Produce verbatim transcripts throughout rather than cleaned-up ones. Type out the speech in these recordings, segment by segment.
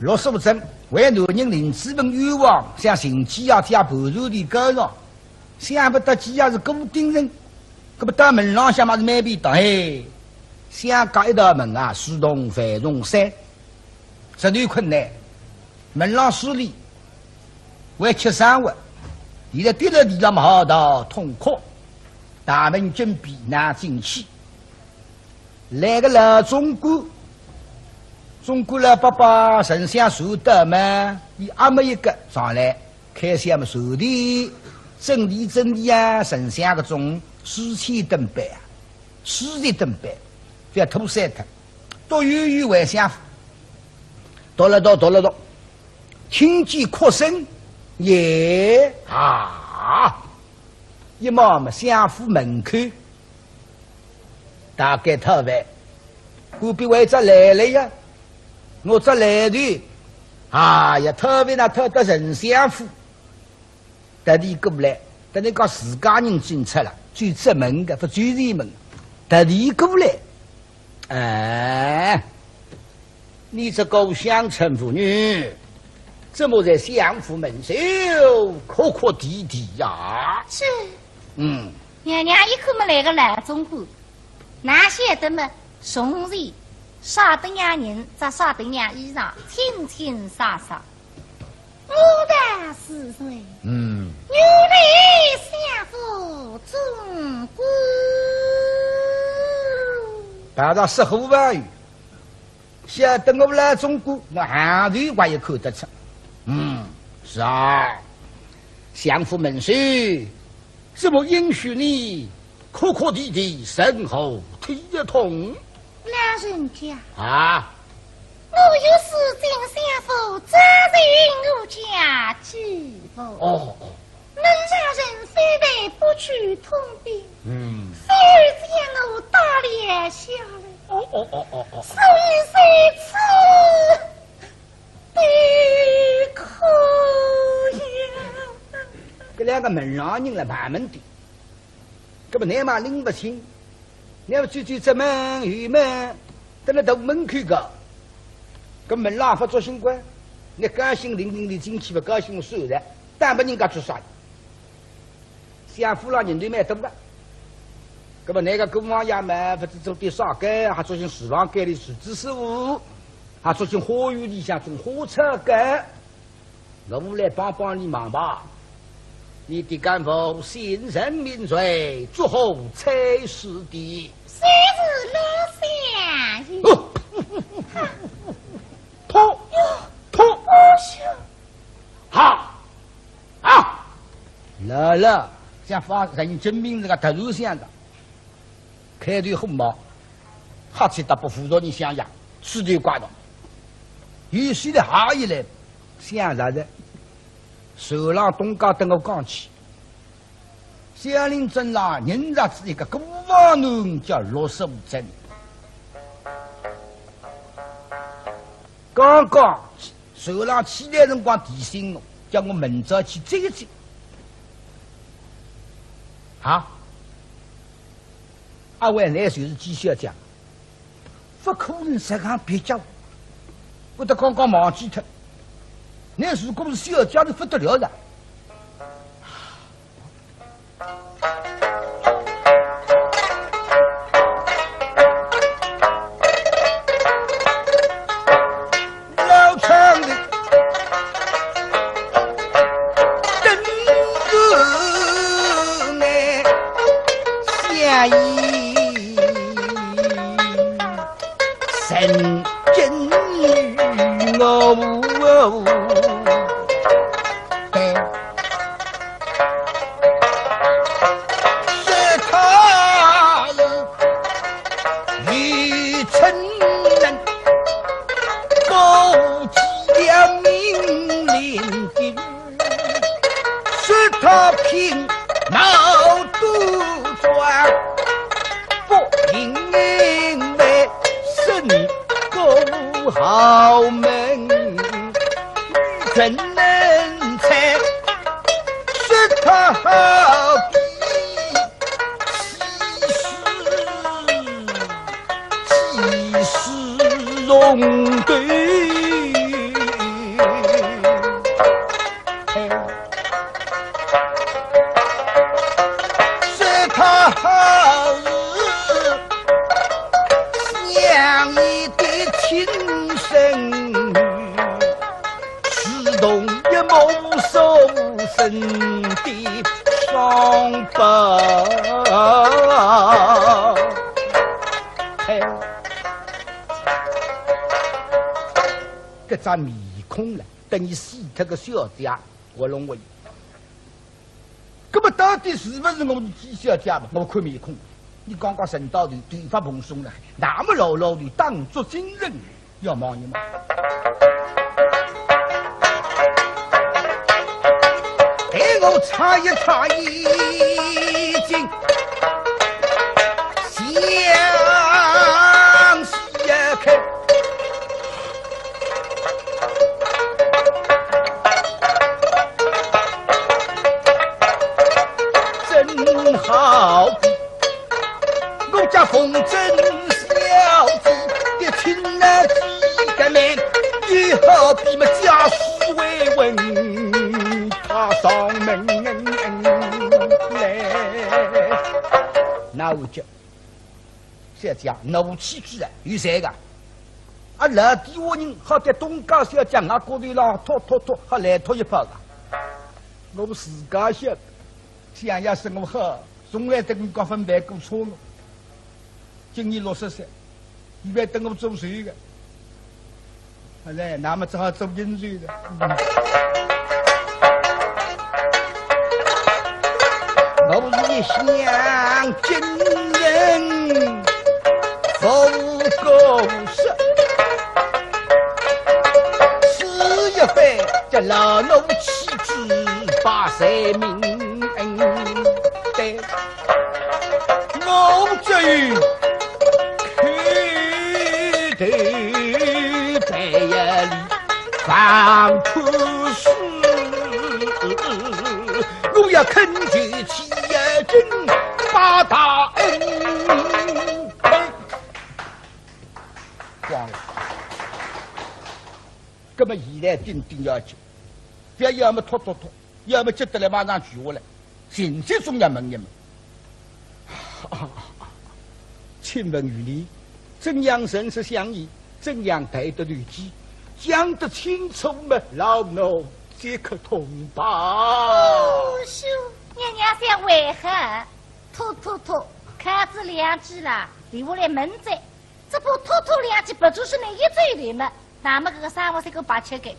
陆素贞为男人林子文冤枉，想寻机啊，借盘缠钿告状，想不到机啊是顾鼎臣，搿么到门浪向嘛是蛮便当，嘿，想轧一道门啊，自动犯重三，实在困难。门浪势利，会吃生活，现在跌了地浪嘛好逃痛快，大门紧闭难进去。 来个老总管，总管老伯伯丞相传到嘛，伊阿末一个上来，开箱么传的，整理整理啊，丞相搿种书签登班啊，书籍登班，覅拖散脱，读有有还相符，读了读，读了读，听见哭声，耶啊！一望么相府门口。 大概讨饭，隔壁位只来了呀，我只来的，哎呀，讨饭哪讨到丞相府，特地过来，等于讲自家人进出了，最正门的，勿走前门，特地过来。哎，你这个乡村妇女，怎么在相府门首哭哭啼啼呀？是。嗯。 娘娘一看么来个老总管，哪晓得么从前啥等样人，着啥等样衣裳，清清爽爽。我道是谁？嗯。原来相府总管。碰着说话朋友， 晓得我老总管，我行头我也看得出。嗯，是啊，相府门首，怎么允许你哭哭啼啼，身后体一痛？老人家，啊？我有事进相府，只寻我家主婆。哦，哦。 门上人非但不去通禀，嗯。反而将我打了下来。哦，哦，哦，哦，哦。所以在此悲哭呀。搿两个门上人来盘问的，搿么倷嘛拎勿清， 倷要走走正门后门，等辣大门口个，搿门浪勿作兴关，倷高兴领领倷进去，勿高兴算了，耽误人家做啥？相府浪人头蛮多个，搿么倷个姑王爷嘛，勿知做点啥个，还作兴厨房间里厨子师傅，还作兴花园里向种花草个。 我来帮帮你忙吧。你的干父姓甚名谁，作何差事的？谁是老相爷？哦，吐，吐，哦，是。好，好。来了，像发人真名字个特殊相的。 开头火冒，哈气大不服从你想呀，势头怪道。有些的下一来，想啥子？手浪东家等我讲起，香林镇上认着仔一个孤房奴叫陆素贞。刚刚手浪起来辰光提醒我，叫我明朝去接一接。啊？ 阿会倷就是季小姐，勿可能实梗蹩脚，我都刚刚忘记脱。倷如果是小姐，是勿得了的。老唱的 等待相爷成真与我。说他是愚蠢人，勾结了命令的 说他品貌端庄，不因为身高豪门，女人能才，说他好比西施，西施容头。真的双胞。哎，搿张面孔了，等于死脱个小姐，我认为。搿么到底是勿是我们的小姐嘛？我看面孔，你刚刚沉到头，头发蓬松了，那么老老的当作精神。 要忙一忙。待我擦一擦眼睛，向西开。真好比 我家凤珍小姐的亲儿子的面，也好比么家书为文，他上门来。那我讲，小姐，那我妻子啊，有谁个？啊，老底下人好在东家小姐，我过头了，拖拖拖，好来拖一把个。我自家晓得，想要生活好，从来对人家分别过错了。 今年六十岁，伊还等我做寿个。好嘞，那么只好做应酬了。我是一向敬人不过失，是一番叫老奴妻子把罪名。对。 我只有叩头拜呀礼，万苦事，我要恳求妻呀，真把大恩。光了。那么现在顶顶要紧，不要要么拖拖拖， 要么急得来马上跪下来，情急总要问一问。请问于你，怎样认识相爷？怎样待得如此？讲得清楚么，老奴即刻通报。哦，是，娘娘想为何？拖拖拖，靠仔两句啦，留下来问哉。 这不拖拖两句，不就是那一嘴里嘛？那么这个三五十个八七个，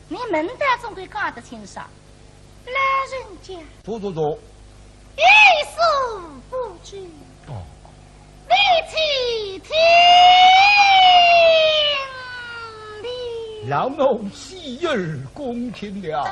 你问得总归讲得清爽。老人家，坐坐坐。有所不知，哦。你且听哩。老奴洗耳恭听了。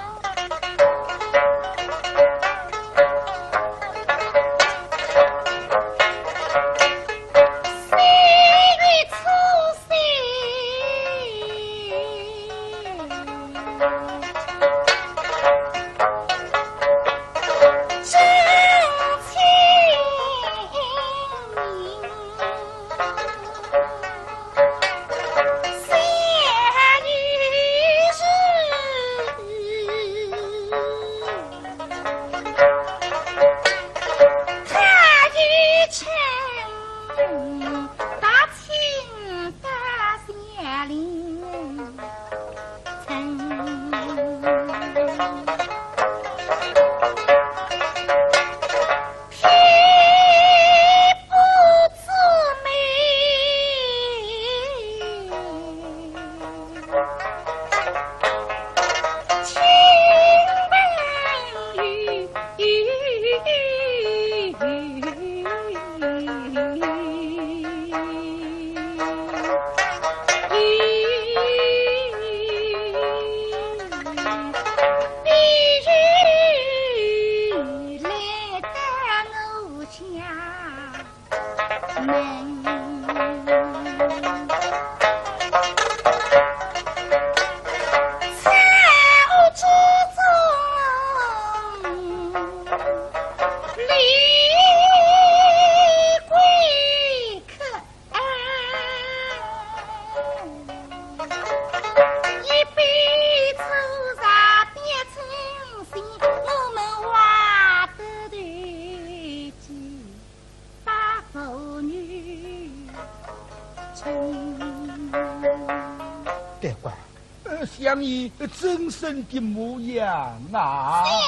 你真身的模样啊。相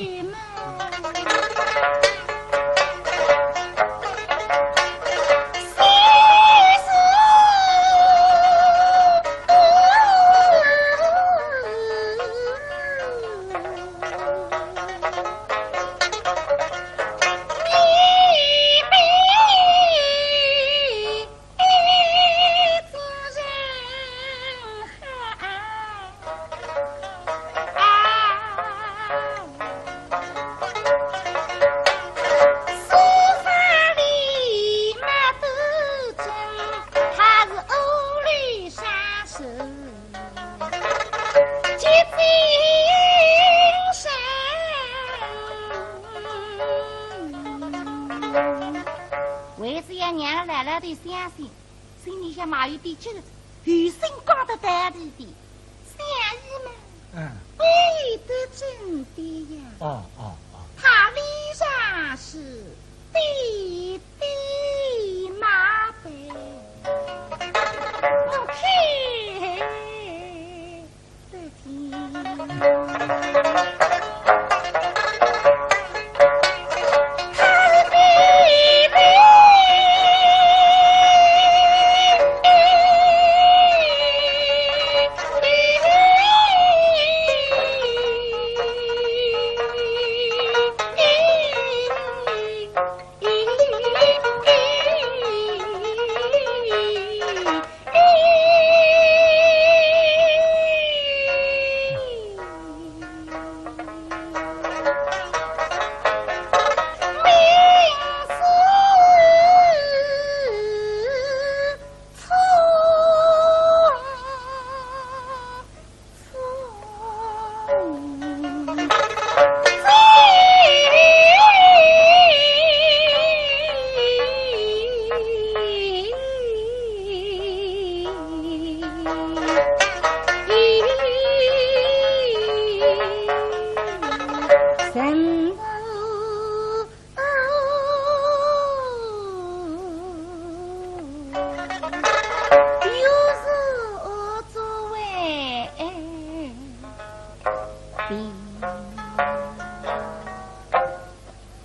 爷们。为仔要让老老头相信，心里向嘛有点急个，有心讲得道理的。相爷们，嗯。背得真的呀。哦哦哦。他理上是爹爹妈辈。我看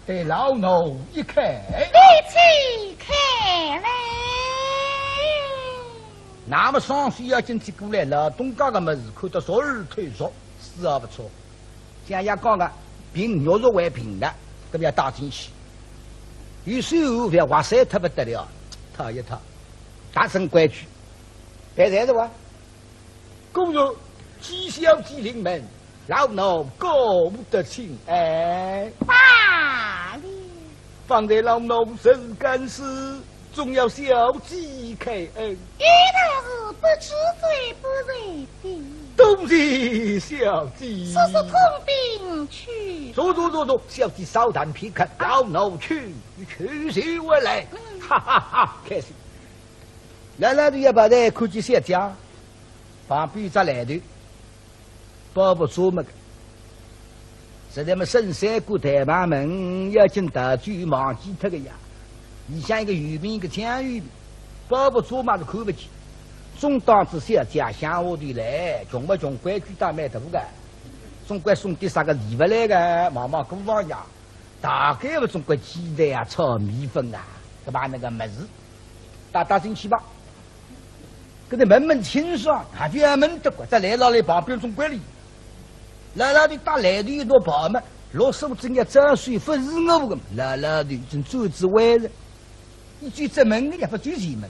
对老奴一看，你且看来。那么双手要紧接过来，老东家个么事看得熟而透熟，是啊不错。像要讲个，凭玉石为凭个，搿么要带进去。有时候覅哇塞，特不得了，套一套，达成规矩，别在这哇。 公主，既小姐临门，老奴过得请安。罢了。方才老奴实是敢死，总要小姐开恩。有道是不知罪不罪定。多谢小姐。速速通禀去。坐坐坐坐，小姐稍等片刻，老奴去去就回来。哈哈哈，开心。老老头一跑来，看见小姐，旁边只篮头，包袱做么个。实在么，沈三姑台旁门要紧逃走忘记脱个呀。里向一个油瓶，一个酱油瓶，包袱做么是看勿见。总当仔小姐乡下头来，穷勿穷，规矩倒蛮大个，总归送点啥个礼物来个，望望过房呀。 大概勿总归鸡蛋啊、炒米粉啊，搿把那个物事，带带进去吧。搿个问问清爽，还就要问得过，再来老来旁边总归哩。老老头带来头一道跑嘛，老手正要招手，勿是我个，老老头已经转仔弯了，一句质问个也勿转前门。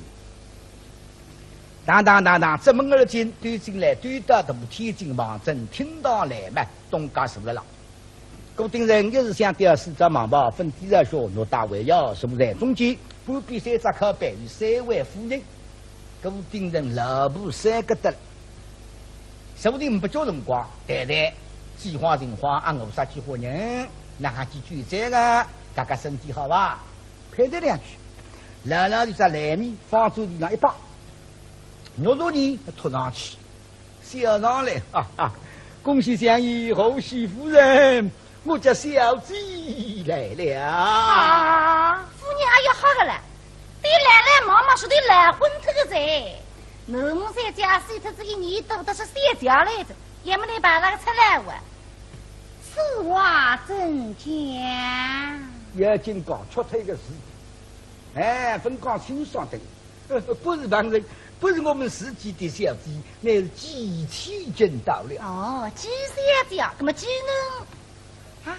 当当当当，直门而进，走进来，走到大厅进房，正厅堂来嘛，东家坐了啦。 顾鼎臣一时想到四只蟒袍，粉底朝靴，玉带围腰，坐在中间，半边三只靠背，有三位夫人。顾鼎臣老婆三个得了，坐定勿叫辰光，谈谈，几化情况啊，我啥几化人，哪哈几句这个，大家身体好伐？攀谈两句，老老头只篮面放在地上一摆，玉镯呢托上去， 笑上来，哈哈，恭喜相爷，贺喜夫人，我家小姐来了。啊，夫人还要好个了，对来来忙忙说的来昏脱个哉。囡儿在家死脱仔一年多，倒是小姐来哉，也没来碰着个出来哇。此话怎讲？要紧讲，吃退个事体。哎，勿讲清爽的。呃，不是旁人，不是我们自己的小姐，乃是季千金到了。哦，季小姐，那么季囡啊，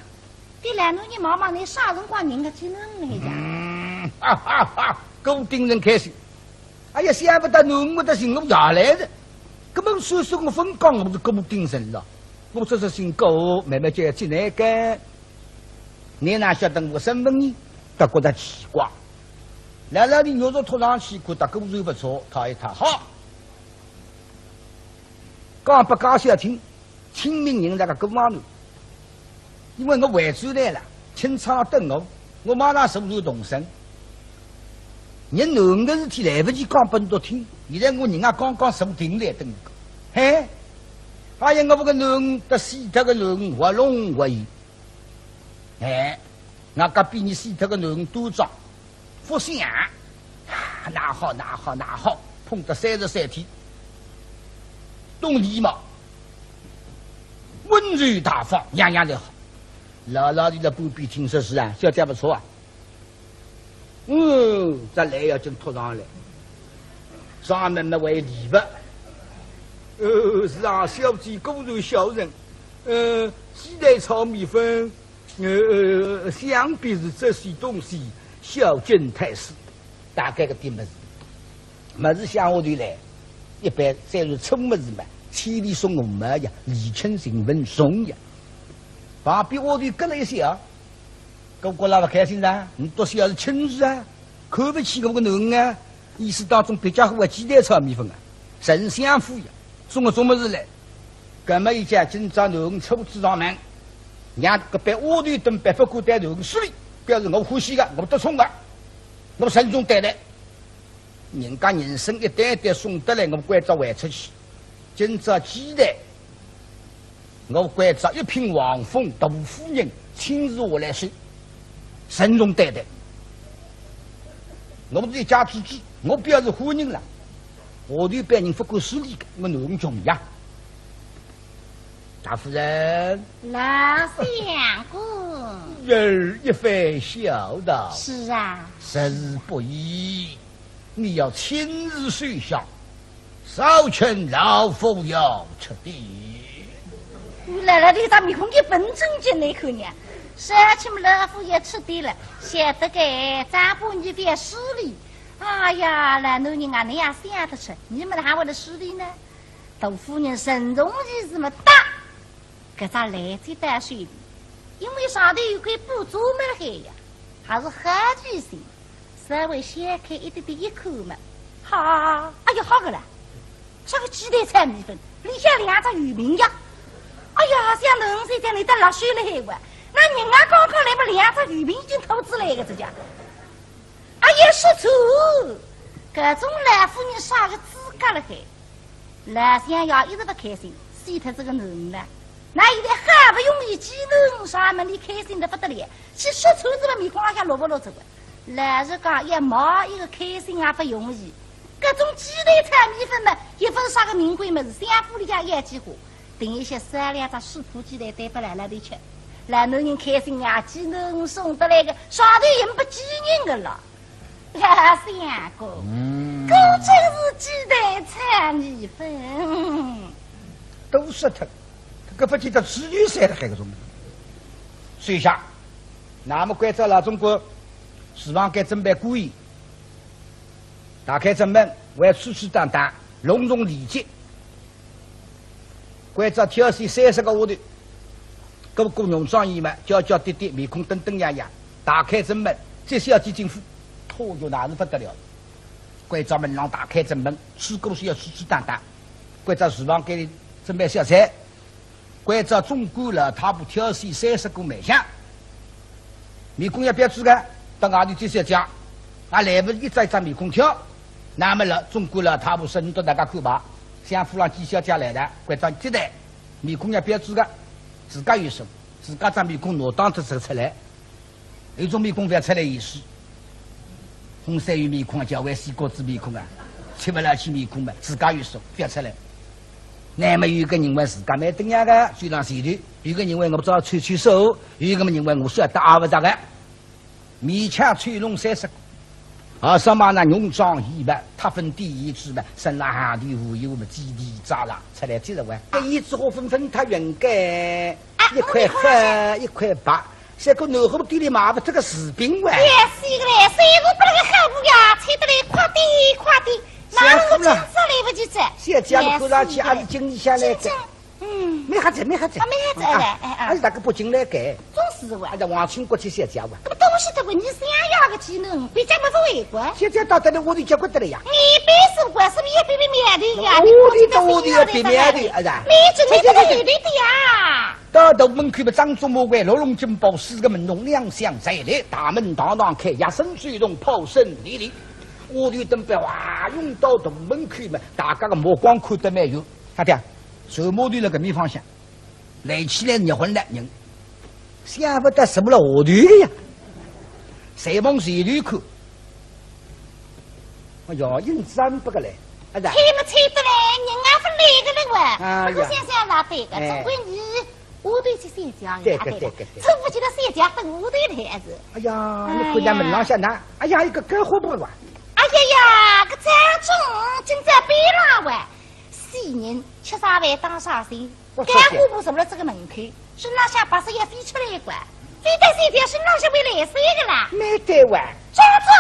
对老奴，你望望，你啥辰光认得季囡来呀？嗯，哈哈哈，顾鼎臣开心。哎呀，想不到囡儿会得寻我爷来哉。搿么说说我勿讲我是顾鼎臣了，我只是姓顾，慢慢叫季乃干。你哪晓得我身份呢？倒觉得奇怪。来了，你肉肉托上去，看到果然勿错，讨一讨，好。讲拨家小听， 清明人那个搿方头，因为我回转来了，清仓等我，我马上坐船动身。人囡儿个事体来勿及讲拨侬听，现在我人家刚刚坐定来等我。嘿，哎呀，我搿个囡儿搭死脱个囡儿，活龙活现。哎， 我隔壁人死脱个囡儿多张，勿像。啊，哪好哪好哪好，碰得三十三天，懂礼貌，温柔大方，样样侪好。老老的辣旁边听说是啊，小姐勿错啊。嗯，这来要紧托上来，上门那位礼物。呃，是啊，小姐果然孝顺，呃，鸡蛋炒米粉， 呃，想必是这些东西孝敬太师，大概个点物事。物事向下头来，一般再是粗物事嘛，千里送红包呀，礼轻情分重呀。旁边下头跟了一些啊，个个啦勿开心噻，你笃是要是亲事啊，看勿起我个囡儿啊，意思当中别家伙啊，鸡蛋炒米粉啊，丞相府呀，送个种物事来。 葛么伊讲今朝囡儿初次上门，让搿班丫头等别勿敢对囡儿失礼，表示我欢喜个，我得宠个，我慎重对待。人家人参一担担送得来，我关照还出去。今朝鸡蛋，我关照一品王封杜夫人亲自下来收，慎重对待。我是一家之主，我表示欢迎了，下头班人勿敢失礼个，我囡儿穷呀。 大夫人。老相公。侄儿一番孝道。是啊。实是不易，你要亲自收下，少卿老夫要出的。原来伊张面孔一本正经个看呢，少卿老夫要出的了，晓得个，张伯你覅失礼。哎呀，老男人啊，你也想得出，你们哪会得失礼呢？ 杜夫人慎重其事么答，搿只篮子带水里，因为上头有块布遮么海呀，还是好记性，稍微掀开一点点一看么，哈，哎呀，好个啦，啥个鸡蛋炒米粉，里向两只圆饼呀！哎呀，想囡儿在里搭辣水了海哇，那人家刚刚来么两只圆饼已经吐出来个，这家。 哎呀，说错，搿种老夫人啥个资格了海？老相爷一直勿开心，死脱这个囡儿了。那现在好不容易见囡儿，上门里开心得不得了，去说错仔么面孔浪向落勿落这个。老实讲，要买一个开心也不容易。搿种鸡蛋炒米粉嘛，也勿是啥个名贵物事，相府里向要几化。 订一些三两只水铺鸡蛋带拨老老头吃。老男人开心呀，鸡蛋送得来个，上头也没几人个了。老相公，嗯。果真是鸡蛋炒米粉。都说脱，搿个勿见得只有三个海个种。收下，那么关照老总管，厨房间准备过夜。 打开正门，还要粗粗当当，隆重礼节。关照挑选三十个丫头，个个浓妆艳抹，娇娇滴滴，面孔登登样样。打开正门，接小姐进府，嚯哟，那是不得了。关照门浪打开正门，吃过是要粗粗当当。关照厨房间里准备小菜， 关照总管老太婆挑选三十个卖相。面孔要标致个，到外头接小姐，啊，来勿及一张一张面孔挑。那么了，总管老太婆说，你到大家看吧，相府浪见小姐来了，关照接待，面孔要标致个，自家有数，自家张面孔拿当得出来。 有种面孔勿要出来意思。红衫有面孔啊，叫为西瓜子面孔啊。吃勿了去面孔嘛，自家有数，覅出来。乃末有个人为自家蛮登样个，嘴浪前头，有个人为我只好吹吹手，有个么人为我说得阿勿着个。勉强吹拢三十个。啊，什么呢？浓妆艳抹，搭粉底胭脂嘛，身浪行头无忧么，几滴渣啦，出来接着玩。搿胭脂花纷纷它圆个，一块黑，一块白。 像个南货店里买勿着个饰品哇。也是个嘞，谁个不那个好不呀，吹得来快点快点，哪能个金色来勿及着？小姐么看上去还是经理下来个。金色，嗯。蛮好着，蛮好着。啊，蛮好着，啊，哎，哎，哎。还是大个北京来个。总是哇。啊，这王清国际小姐哇。那么东西都问你想要个技能，别家没不为过。小姐到得了，我就结果得了呀。你别说过，是你也别别面的呀，你我的都我的要别面的，哎呀。你真的这个有的呀。 到大门口么，张忠、马贵、六龙金宝四个门童两厢进来，大门堂堂开，一声水动，炮声连连。下头等班哇，涌到大门口么，大家个目光看得蛮远。他讲，水码头辣搿面方向，来起来热昏了人，想勿到什么了下头个呀，侪往前头看。 哎哟，硬站不过来，啊，是。吹么吹得来，人也勿来个了哇。啊呀。不过想想也对个，哎。总归你下头去三家呀，对个，对个，对个。对个，对个，对个。出勿去了三家等下头来还是。哎呀，哎呀。你看见门浪向哪，哎呀，一个干活婆哇。哎呀呀，搿张总今朝背了哇，死人吃啥饭当啥事。 我说干活婆坐辣这个门口，身浪向白色也飞出来一块，飞到三家身浪向会来三个啦。没得哇。张总，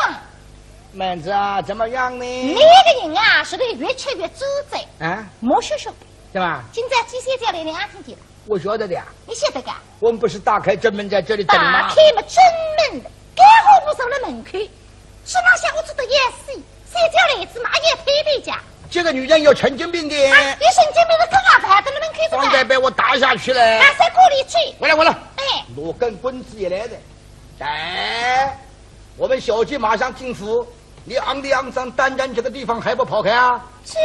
妹子啊，怎么样呢？你个人啊，是得越吃越猪嘴。啊？没羞羞。对吧？今朝几三家来了，俺听见了。我晓得的呀。你晓得个？我们不是打开正门在这里等吗？打开么正门，干活婆坐辣门口，身浪向我做得要死，三家来子嘛，俺也推推家。 这个女人有神经病的。啊，有神经病的更加烦，在那门口怎么？方才被我打下去了。啊，谁过来去？我来，我来。哎。拿根棍子也来的。哎，我们小姐马上进府，你昂里昂张站在这个地方还不跑开啊？是。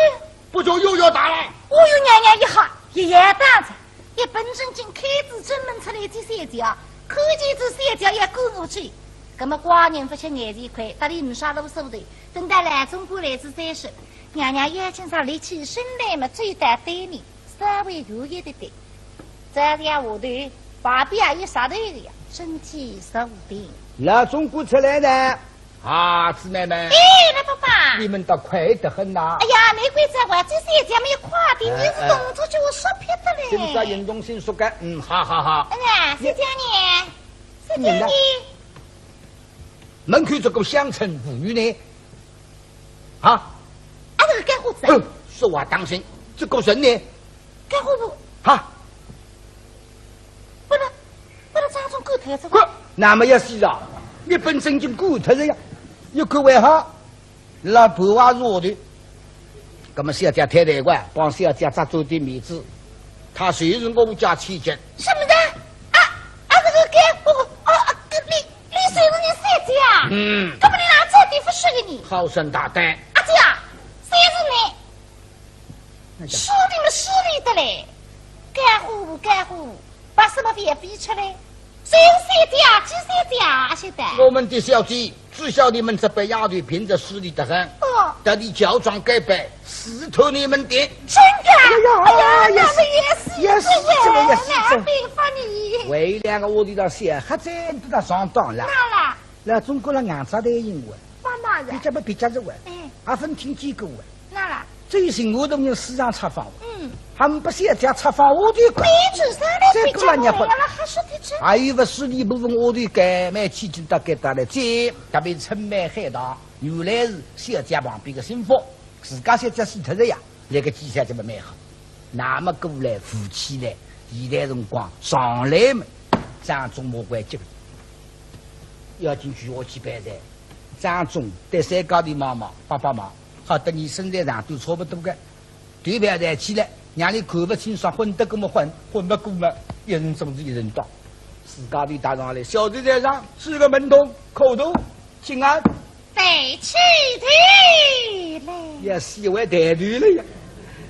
不就又要打了？哦哟，娘娘一吓，一夜打着。 一本正经开仔正门出来见小姐，看见仔小姐也赶过去。葛么寡人勿吃眼前亏，搭俚呒啥路数头，等到老总管来仔再说。娘娘要紧上立起身来么，走到对面，稍微远一点点。这样下头，旁边也有石头个呀，身体坐定。老总管出来了。 啊，姊妹们。哎，老伯伯。你们倒快得很呐。哎呀，没关系，我这些也没有快的，哎，你是动作叫我说撇的嘞。哎，今朝运动性说个，嗯，好好好。哎呀，是这样呢，是这样呢。你呢？门口这个乡村妇女呢？啊？啊，这个干活子啊。嗯，说话当心，这个人呢？干活不？哈？不能，不能抓住狗头子。滚！那么也是啊，一本正经狗头子呀，一个为好，老婆啊弱的。那么小姐太太个，帮小姐扎住点面子，她就是我家千金。什么的？啊，啊，这个干活，哦，啊，你，你是人家小姐啊？嗯。根本你哪这地方说的你？好生大胆。啊，这样，谁是你？ 势利么势利得嘞，干活不干活，把什么饭飞出来，谁是小姐啊，几小姐啊，现在。我们的小姐，知晓你们这班丫头平日势利得很，哦。特地乔装改扮，试探你们的。真的？哎呀，哎呀，哎呀，那么也是，也是，这个也是，那没法你。为两个我的到小黑子都到上当了。那啦。 老总管了硬着头硬话，妈妈的。比较不比较是话，哎。阿芬听见过话。那啦。最近我都人市场拆房，嗯。还不是要拆房下头个。你只是那比较，再过来人家不，我了还是的这。还有不是你不问下头个，买起进到该搭来，这特别春梅海棠，原来是小姐旁边个心腹，自家小姐死脱了呀。 那个几下这么蛮好。那么过来扶起来，现在辰光上来么，张忠马贵急，要紧举下去办哉。张忠对三家头望望，帮帮忙，好得你身材长短差不多个，头别抬起来，让你看不清爽，昏得过么昏，昏不过么，一人总是一人当。自家头踏上来，小姐在上，是个门童，叩头，请安。 抬起头来。也是为抬头了呀。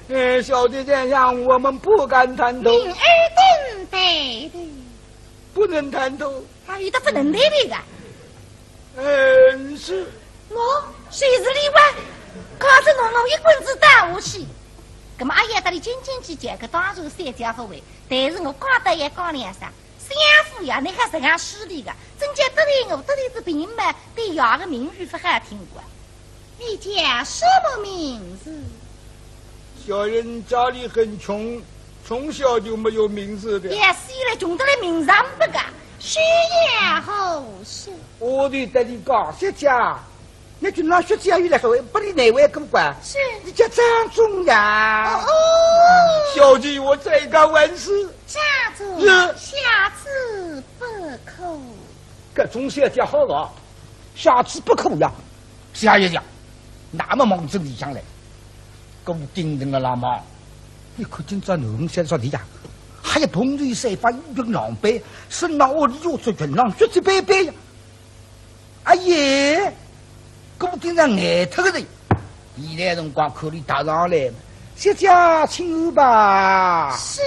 呃，小姐在上，我们不敢抬头。明儿等抬头。不能抬头。啊，有的不能抬头的。嗯，是。我，谁是你哇？告诉侬，我一棍子打下去。葛末阿爷搭俚斤斤计较，搿当然三家勿会，但是我讲得也讲两声。相府呀，侬看实梗势利个，真叫得罪我，得罪仔平民，对爷个名誉勿好听个。你叫什么名字？小人家里很穷，从小就没有名字的。也是了，穷得来名字也没个。学业何事？我对得俚讲，小姐， 那军郎学姐又来说，不离难为过关。是。你叫张忠呀？哦哦。小姐，我再敢问是？张忠，是。下次不可。搿种小姐好了，下次不可呀。是啊，爷爷，那么望仔里向来，顾鼎臣个老妈，你看今朝囡恩现在啥地呀？还有蓬头散发，衣裙狼狈，身浪屋里又着军郎学姐板板呀。 哎呀，顾鼎臣呆脱个人。现在辰光看俚踏上来嘛，小姐请安吧。是，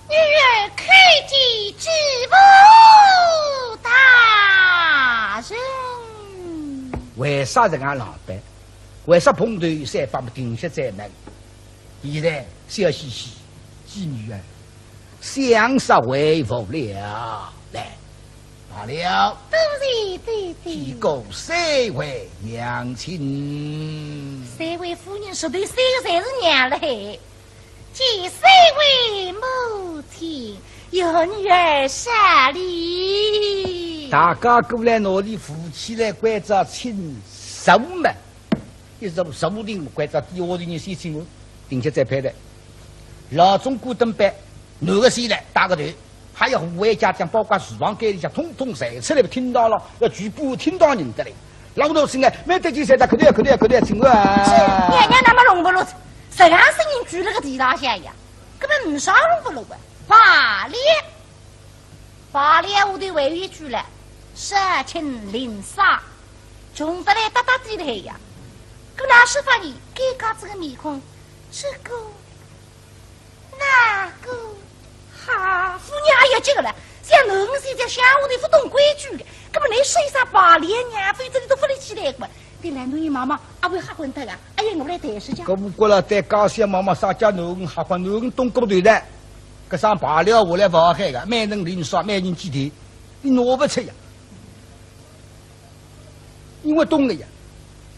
女儿叩见知府大人。为啥实梗狼狈？为啥蓬头散发么？定歇再问。 现在笑嘻嘻，见女儿，想煞回府了。来，罢了。多谢爹爹。见过三位娘亲。三位夫人，实头三个侪是娘了嘿。见三位母亲，有女儿失礼。大家过来拿俚扶起来，关照请坐嘛。 一直坐定，关照底下头人先请安，定歇再配搭。老总管等班，男个先来，带个头，还有护卫家将，包括厨房间里向，统统侪出来，厅堂浪，要全部厅堂认得来。老头子呢，每得见谁，他叩头叩头叩头，请安。是，娘娘那么弄勿落，实梗声音举了个地浪向呀，根本没啥弄勿落个，罢了。 罢了，下头还有一句了，少卿零赏，穷得来搭搭底了呀。搿哪说法呢？尴尬仔个面孔，这个，那个，哈，夫人也要急个了，像囡恩现在乡下头勿懂规矩个，搿么倷说一声罢了呀，否则俚都勿立起来个嘛。 对了，侬有妈妈，阿会吓昏脱个？哎呀，我来抬实梗。搿勿过了，对家小妈妈啥叫囡恩吓昏，囡恩懂过头的。搿声罢了下来勿好喊个，每人零赏，每人几钿，你拿勿出呀。因为懂了呀，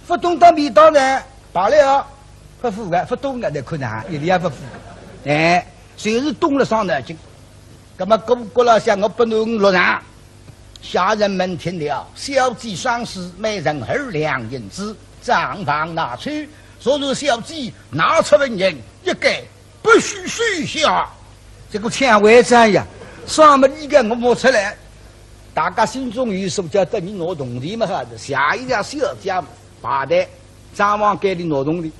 勿懂到味道呢，罢了，勿付个，勿懂个，再看哪，一点也勿付个。哎，就是懂了伤脑筋。搿么搿勿过了，想我拨囡恩落场。 下人们听了，小姐赏赐每人二两银子，账房拿去。若是小姐拿出纹银，一概不许收下。这个抢回账呀，算么你个我摸出来。大家心中有数，叫得你拿铜钿么好的，下一家小姐嘛，排队，账房间里拿铜钿。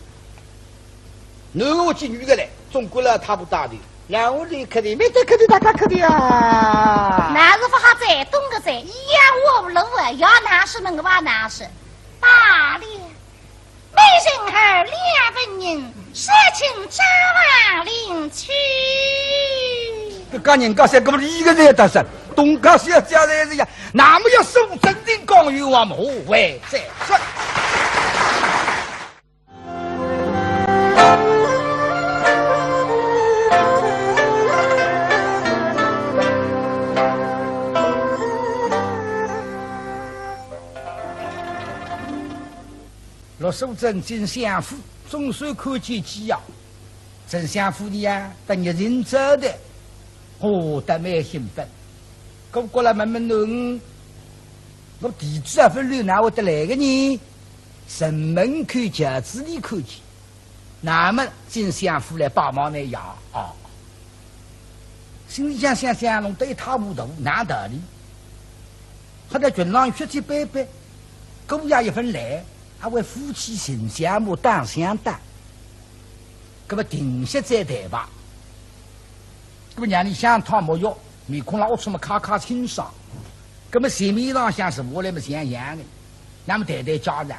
囡儿见女个来，总归了他勿搭理，然后立刻的，没得客气，大家客气啊。那是勿好再懂个哉，一样我勿认为，要难说么我也难说。罢了，每人二两纹银，少卿账房领去。搿家人家三个么一个人搭上，东家小姐来是呀，那么要送真正讲冤枉么，何为再说。 陆素贞进相府，总算看见姐呀。 丞相夫人呀，搭热情招待，哦，倒蛮兴奋。搿过来问问囡儿，我地址也勿留，哪会得来个呢？城门口轿子里看见，那么丞相夫来拜望呢呀，啊。心里想想想，弄得一塌糊涂，哪道理？好在群浪血气斑斑，姑爷一份来，还为夫妻情相慕，打相打。 搿么定歇再谈吧。搿么让俚香汤沐浴，面孔浪龌龊么揩揩清爽。搿么席面浪向坐下来么像样个，那么谈谈家常。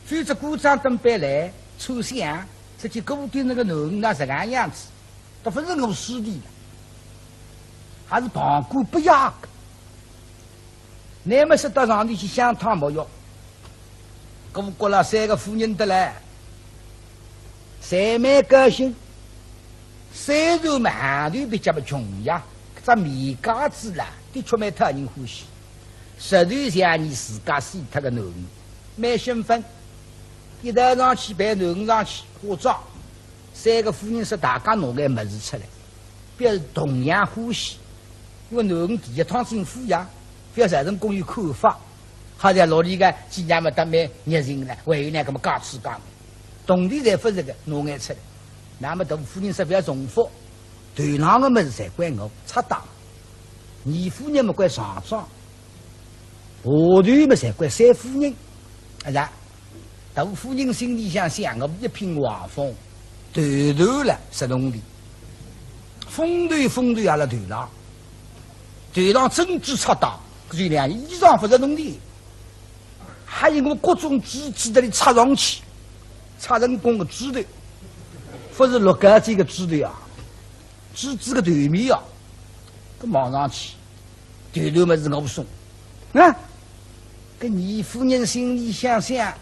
否则姑丈等班来，抽香，只见顾鼎臣个囡儿哪实梗样子，倒勿是我师弟了，还是旁观不雅个。 乃末说到上头去香汤沐浴，顾阁老三个夫人得来，侪蛮高兴。虽然嘛行头比较么穷呀，搿只棉袄子啦，的确蛮讨人欢喜。实头像伲自家死脱个囡儿，蛮兴奋。一道上去陪囡儿上去化妆，三个夫人说大家拿眼物事出来，表示同样欢喜。因为囡儿第一趟进府呀，覅造成公园看法。 好像老李个几娘么搭蛮热情了，还有呢，搿么讲起讲，铜钿侪勿是个，拿眼出来。那么大夫人说覅重复，头浪个物事侪归我，拆档。二夫人么归厂长，下头么侪归三夫人，啊呀，大夫人心里想想，我一品王凤，头头了，十铜钿，风头风头阿拉头浪，头浪珍珠拆档，搿就两衣裳勿是铜钿。 还有我各种珠子搭里插上去，插成功个珠头，勿是落盖子个珠头啊，珠子个头面啊，搿望上去，头头么是我送。啊，搿二夫人心里想想，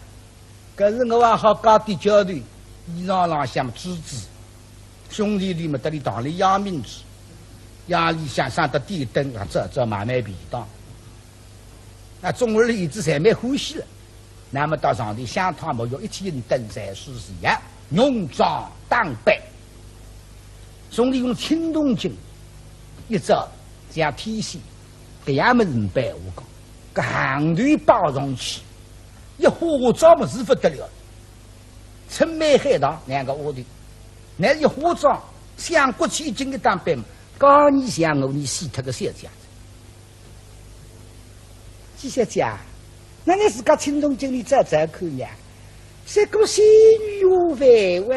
搿是我也好加点交头，衣裳浪向珠子，胸前头么搭里当了夜明珠，夜里向上得点灯，啊，这这买卖便当。 那总而言之，侪蛮欢喜了。那么到上头香汤沐浴，一天一顿，侪是一样，浓妆打扮。兄弟用青铜镜一照，像天线，搿样么是没办法讲，搿行头摆上去，一化妆么是勿得了，春梅海棠两个丫头，那一化妆，像国千金个打扮嘛，讲你像我，你死脱个小姐。 季小姐啊，那你自家青铜镜里照照看呀，像个仙女下凡哇。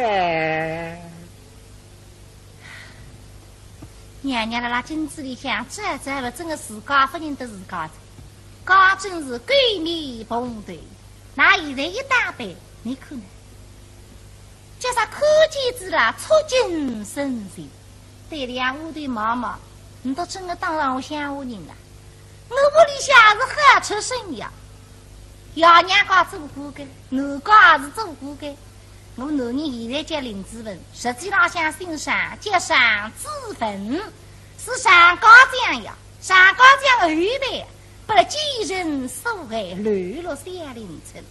娘娘辣辣镜子里向照照了，真个自家勿认得自家哉，讲真是狗面蓬头。那现在一打扮，你看呢？ 叫啥看见仔啦，触景生情。对两丫头望望，倷倒真个当上我乡下人了。我屋里向是好出身呀，爷娘家做官个，男家也是做官个。我男人现在叫林子文，实际浪向姓常，叫常子文，是常家将呀，常家将后代，拨继承所害，流落小林村。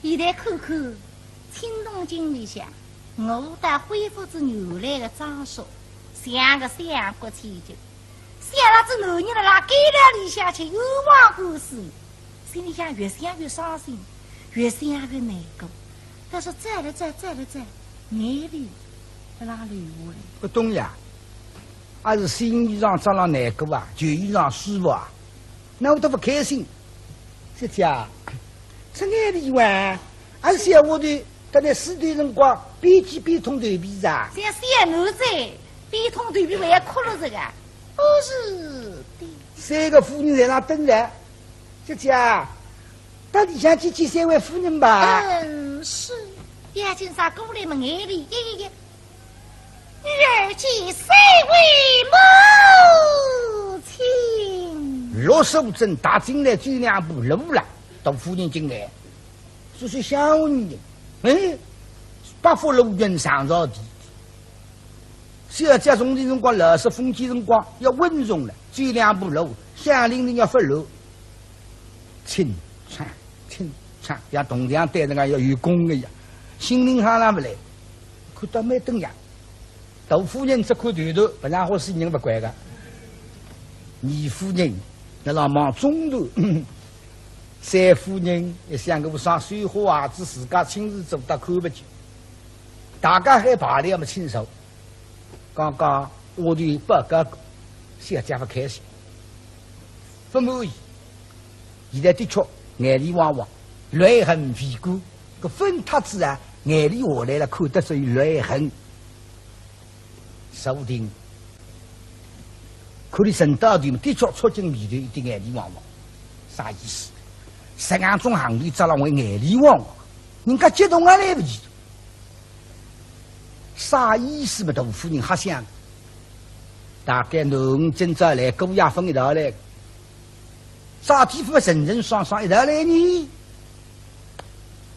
现在看看青铜镜里向，我倒恢复仔原来个装束，像个相国千金。想到仔男人辣辣监牢里向吃冤枉官司，心里向越想越伤心，越想越难过。但是照了照，照了照，眼泪辣辣流下来。勿懂呀，阿是新衣裳着了难过啊，旧衣裳舒服啊？ 那我倒勿开心。小姐啊，是眼泪哇，阿是小丫头，搭倷梳头辰光，边系边捅头皮子啊？像小囡子，边捅头皮还要哭了这个。不是的。三个夫人在那等着。小姐啊，到里向去见三位夫人吧。嗯，是。眼睛上过来么眼泪一一一。 女儿见三位母亲。陆素贞踏进来走两步路了，大夫人进来，说是乡下人，哎，八福路云上朝的。小姐从前辰光，老式封建辰光要稳重了，走两步路，乡邻人要发落，清唱清唱，像铜匠对人家要有功个呀，心灵好了勿来，看到蛮登样。 大夫人只看头头，勿然好死人勿怪个。二夫人，那老忙中途，三夫人也想个啥，水花鞋子自家亲自做到看勿见。大家还排列么清楚，刚刚丫头报告过，小姐勿开心，勿满意。现在的确眼泪汪汪，泪痕未干。 搿分脱仔啊，眼泪下来了，看得出有泪痕。说不定，看伊神道的，的确触景眉头，一点眼泪汪汪，啥意思？实梗种行头，咋了会眼泪汪汪？人家激动也来不及。啥意思嘛？大夫人瞎想，大概囡儿今朝来，姑爷勿一道来，啥地方神神爽爽一道来呢？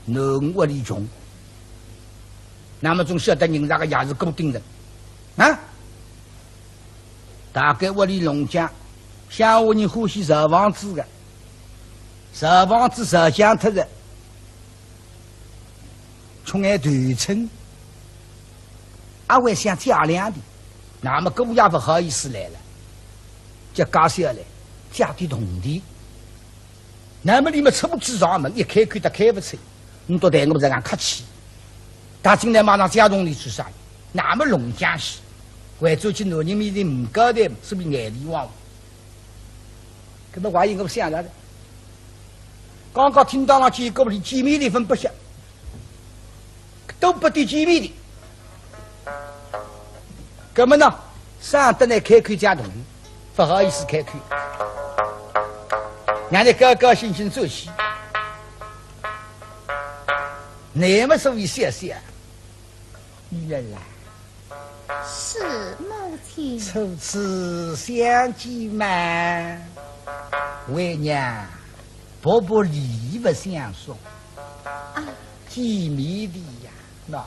囡儿屋里穷，那么总晓得人家个爷是顾鼎臣啊。大概屋里弄僵，乡下人欢喜造房子个，造房子造僵脱了，穷眼头寸，阿会想借两钿，那么姑爷勿好意思来了，就介绍来借点铜钿。 那么你们出仔上门，一开口都开勿出，你都对我们这样客气。他进来马上借铜钿做啥？那么弄僵些，回转去男人面前勿交代，是勿是眼泪汪汪？搿么我也有想着的，刚刚听到了几个里见面的分不下， 都勿得见面的。搿么呢，上得来开口借铜钿，勿好意思开口，让你高高兴兴转去。那么所以笑笑，女儿啊，是，母亲。初次相见嘛，为娘薄薄礼物相送。啊， 见面的呀，喏。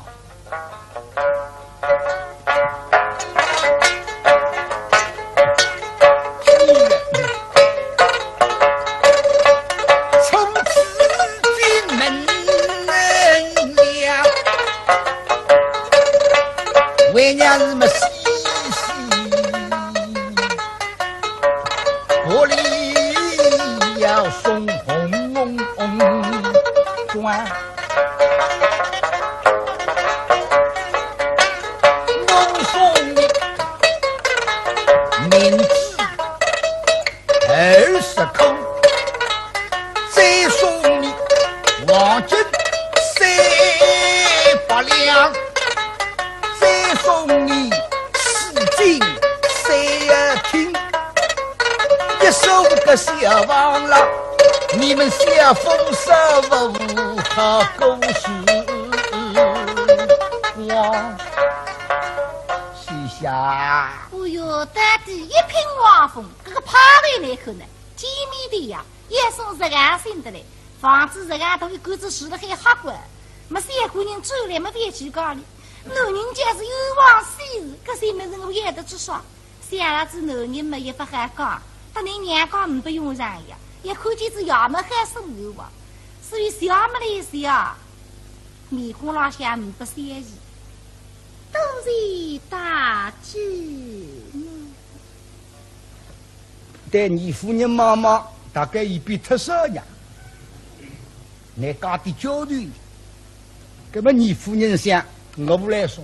初次进门了，为娘是么喜喜 薄礼要送红红红装。我送你银子二十颗，再送你黄金三百两，再送你 四进三厅，一手个小房了，你们小风少不好过时光。是呀。哎哟，到底一品王府，搿个派头来看呢，见面的呀，也算是个新的嘞。房子这个大，一个子住了还好过，没三个人住了没饭吃讲哩。男人家是有房喜事，搿些物事我也得去说。 想儿子男人么也勿好讲，搭倷娘讲呒不用场呀，也看见仔爷么还是我哇。所以笑么来笑，面孔浪向呒不笑意。多谢大姐呢。对二夫人望望，大概已变脱色呀。 倷讲点交代，搿么二夫人想，我来说。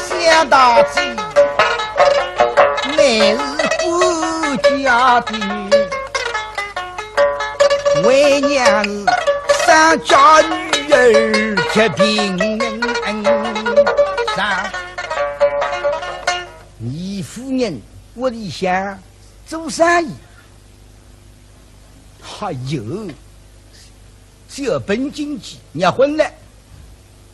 想大姐，乃是顾家的，为娘是三家女儿结平安。二夫人屋里向做生意， 还有，小本经济，结婚了。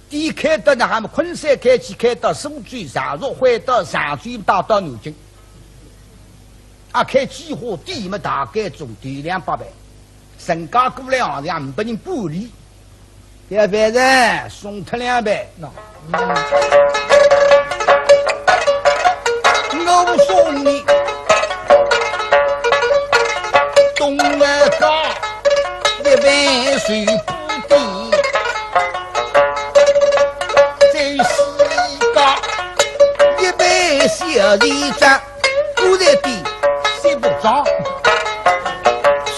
店开到哪哈么昆山开起，开到苏州、常熟，回到常州，带到南京。啊，开几化店么大概总得两百万，身价过来行钿也呒不人管理。 要饭人送脱两杯，喏。我送你东门街一杯水不滴，在西街一杯小梨汁。 我在地洗不着，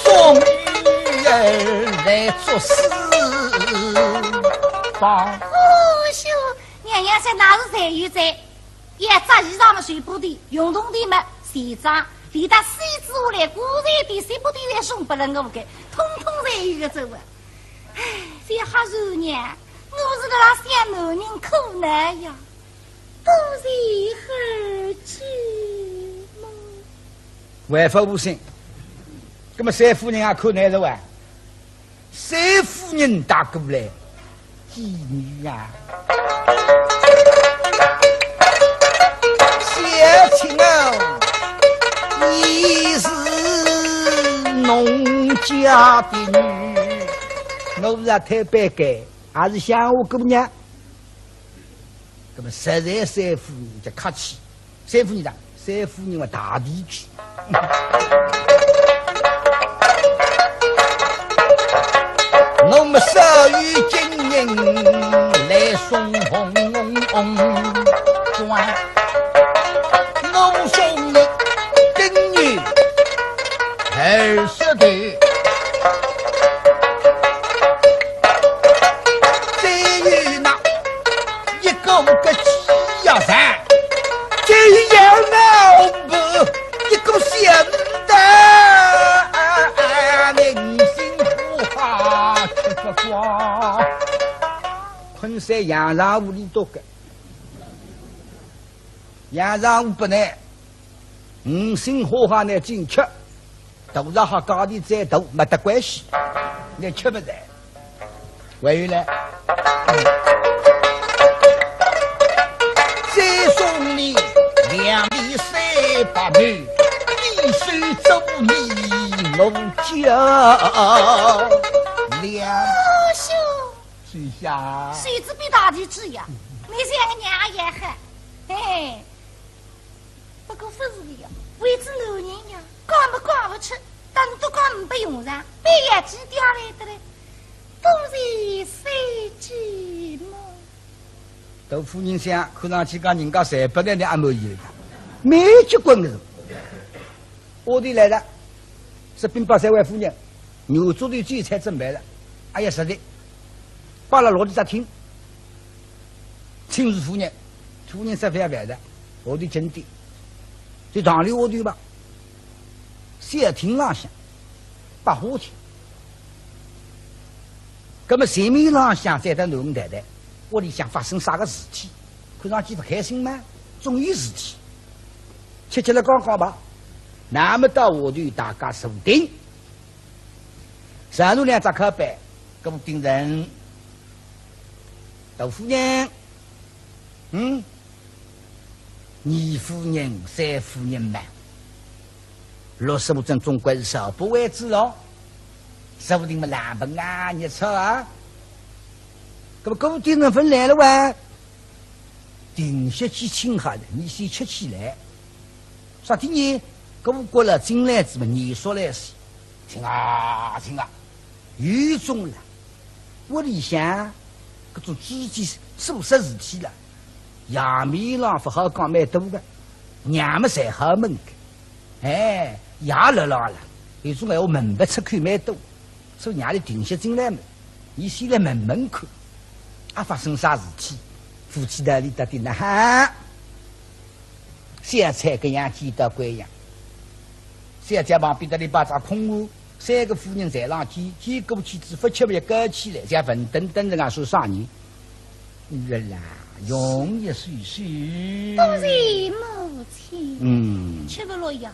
送女儿来做事吧。哦哟，娘娘说那是谁有罪？也着衣裳么水不滴，运动的么西装，连带洗子下来，果然的洗不滴来送拨了我个，统统侪有个走啊。唉，这下是娘，我是辣辣想男人苦难呀。 不是儿子么？为父无心，那么三夫人也看难受啊。三夫人打过来，妓女啊，小青哦，你是弄家的女，我是啊，太白改，还是乡下姑娘。那么实在三夫人就客气，三夫人讲，三夫人嘛大地主。我们少有金银来送红妆，我送你金玉二十头，再有那一个个鸡呀蛋，再有那一个仙丹，人心不怕吃不光。昆山阳澄湖里多个，阳澄湖不难，五星花海呢进去，肚子好，价钿再大没得关系，你吃不着。还有呢，再送你两粒三白瓠，一手做你我家两。哦，兄，谁呀？谁知比大地主呀？你像个娘也好，嘿嘿。 不过勿是的呀，为仔男人呀，讲么讲勿出，但是都讲没得用场，蛮要紧点来的嘞，都是三姐妹。大夫人想，看上去讲人家侪不来，你阿满意了，蛮结棍的。我的来了，是兵部三位夫人，牛做的酒菜准备了，哎呀，实在，摆了落地只厅，请示夫人，夫人说勿要饭的，我的经典。 就堂里下头吧，小厅浪向，百花厅。那么前面浪向再到囡儿太太，屋里向发生啥个事体？看上去勿开心嘛，总有事体。吃吃了讲讲吧，那么到下头大家坐定，上头两只靠背，搿么盯人，大夫人，嗯， 二夫人、三夫人嘛，陆素贞总归是少不为主哦，说不定么冷盆啊、热炒啊。那么顾鼎臣勿来了哇，定歇几清好了，你先吃起来。啥体呢？顾国老进来子么，严肃来些，听啊，听啊，有种了。 屋里向搿种知己做啥事体了，爷面浪勿好讲蛮多个，娘么侪好问个。哎，爷辣浪了，有种闲话问勿出口蛮多，所以娘里定歇进来么，伊先来问问看，啊，发生啥事体？夫妻两里到底哪哈？小菜搿样见到鬼样，小姐旁边搭里摆只空碗， 三个夫人侪浪见，见过去仔勿吃么要高起来，像文登登人家说啥人？女儿啊，容易睡睡。多谢母亲。嗯。吃勿落呀，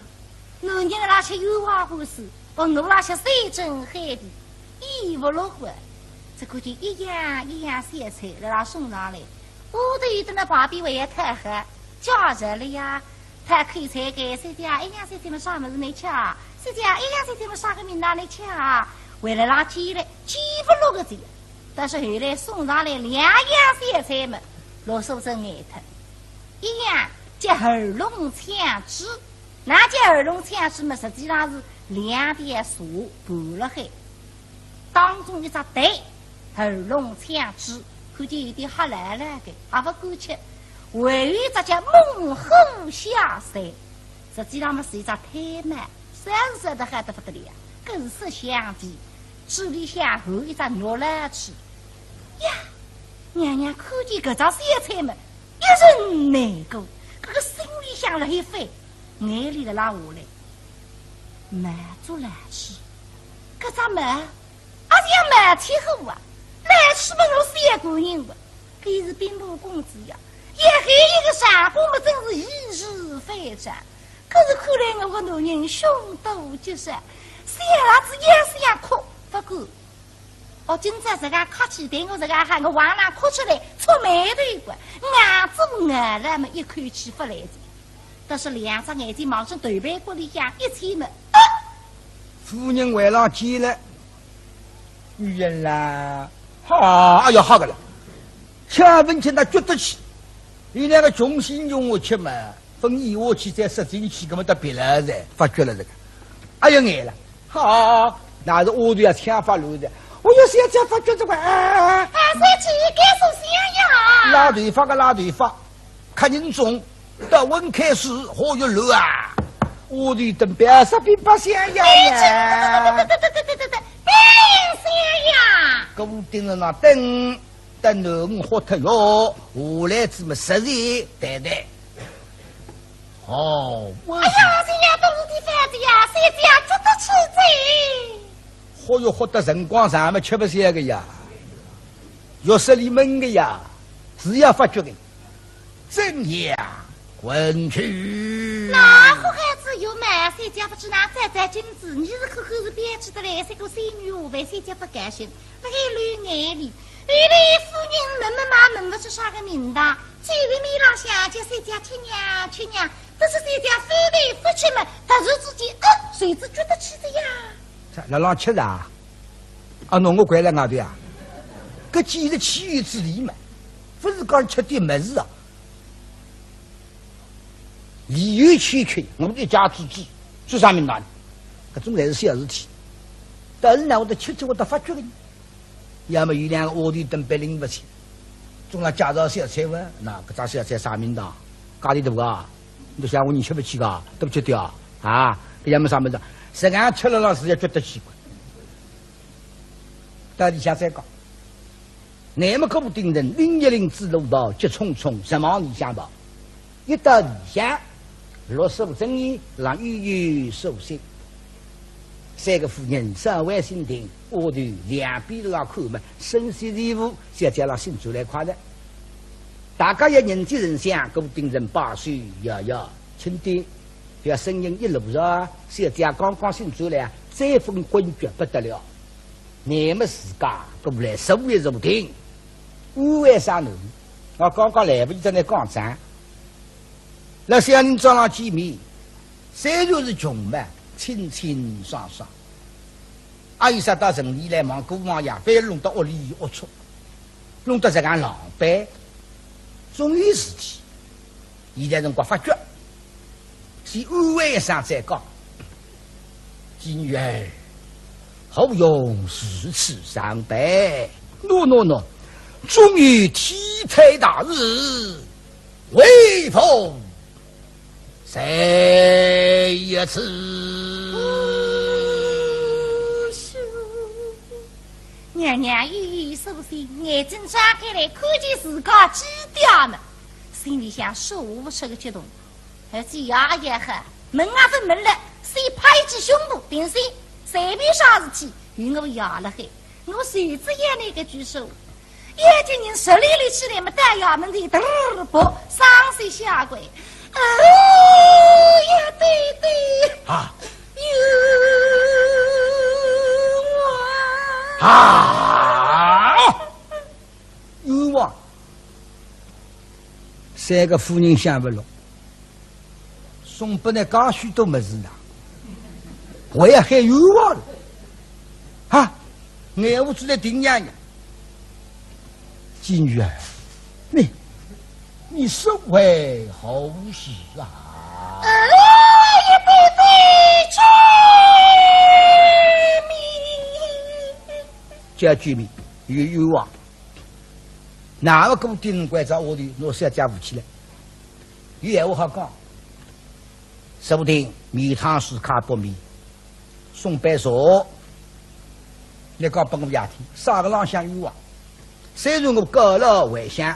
男人辣吃油花果子，哦，我辣吃山珍海味，咽勿落个。只看见一样一样小菜辣辣送上来，我都有得那旁边还要讨好，叫着了呀。 讨口菜个，小姐，一样小菜么啥物事倷吃啊？小姐，一样小菜么啥个名堂倷吃啊？回来浪见了，见勿落个哉。但是后来送上来两样小菜么，陆素贞呆脱。一样叫二龙抢珠，哪叫二龙抢珠么，实际上是两条蛇盘辣海。 当中一只蛋，二龙抢珠，看见有点黑辣辣个，也勿敢吃。还有一只叫猛虎下山，实际上么是一只太嫲，烧是烧得好得勿得了，更是色香味，嘴里向含一只肉来吃。呀，娘娘看见搿只小菜么，一阵难过，搿个心里向辣海翻，眼泪辣辣下来。毛竹来吃，搿只毛 阿是要冒起火啊，来吃么我是一个人个，搿是兵部公子呀，也还一个相公么真是易如反掌。可是看来我个男人凶多吉少，小辣子也是要哭，勿过，哦，今朝自家客气，对我自家好，我往哪哭出来，触霉头个，硬做硬来么一口气勿来哉。但是两只眼睛望准头背骨里向一牵么，啊！夫人回来见了，女人啦，好，哎呀，好个了，吃勿吃那觉得气，伊两个穷心穷我吃嘛，分伊我去再塞进去，搿么得别了噻，发觉了这个，哎呀，眼了，好，那是我都要抢发路的，我有小姐发觉这个，啊，三姐，该首相呀，拉头发个拉头发。 看人中，到温开始火药炉啊，我的等表啥比白相呀呀。别相呀！我盯着那等，等侬火脱哟，下来怎么实在谈谈。哦，我哎呀，这样都是的饭子呀，谁家吃得起这？火药火的辰光长么吃不消个呀，药室里闷个呀，是要发觉的。 怎样，滚去！那好孩子有嘛，谁家不知那再再金子，你是可可是编织的嘞，这个仙女下凡，谁家不甘心，不给绿眼里。绿的夫人问问嘛，问不出啥个名堂，见了面浪向就谁家吃娘吃娘，这是谁家非得不吃嘛，突然之间，呃，谁知觉得起的呀？ 辣浪吃啊？啊，侬我关辣外头啊？搿简直岂有此理嘛！勿是讲吃点物事啊？理由欠缺，我们一家之主，做啥名堂？搿种侪是小事体。但是呢，我得吃吃，我得发觉个呢。要么有两个丫头等别拎勿清，总要介绍小菜哇，那搿只小菜啥名堂？价钿大啊？ 侬想我人吃勿起个，对勿起的啊？啊，搿也没啥物事，实梗吃了浪是也觉得奇怪。到里向再讲，那么顾鼎臣拎一拎紫罗袍，急匆匆直往里向跑。一到里向，落手真意，让悠悠手心。三个夫人稍微心定，丫头两边都要看嘛，身先士卒，小姐拉醒转来快的。 大家也人见人相，顾鼎臣把手摇摇，轻点，覅声音一落着，小姐刚刚醒转来，再分昏厥不得了。那么自家过来手一坐定，误会啥呢？我刚刚来不及跟你讲讲。那小人早浪见面，虽然是穷嘛，清清爽爽。 阿有啥到城里来忙过忙呀，反而弄到屋里龌龊，弄到这样狼狈，总有事体。现在辰光发觉，先安慰一声再讲。金女儿，何用如此伤悲？喏喏喏，终有天灾大事，为父 谁也知。娘娘一一苏醒，眼睛张开来，看见自家姐爹们，心里向说勿出个激动。而且爷也好，问也勿问了，先拍一记胸脯，定心，随便啥事体，有我爷辣海。 我谁知也那个举手，眼睛人十里里起来么，到衙门里嘚儿啵，双膝下跪。哎呀，爹爹，啊，冤枉！啊，冤枉！三个夫人想勿落， 送拨倷介许多物事呢，还要喊冤枉了。哈，眼乌珠来盯娘娘。金女儿，你，你是为何事啊？哎呀，爹爹，救命！叫救命，有冤枉。那么顾鼎臣关照丫头，拿小姐扶起来。 有闲话好讲。说不定面汤水揩不灭，送杯茶，倷讲拨我爷听，啥个浪向冤枉？虽然我告老还乡，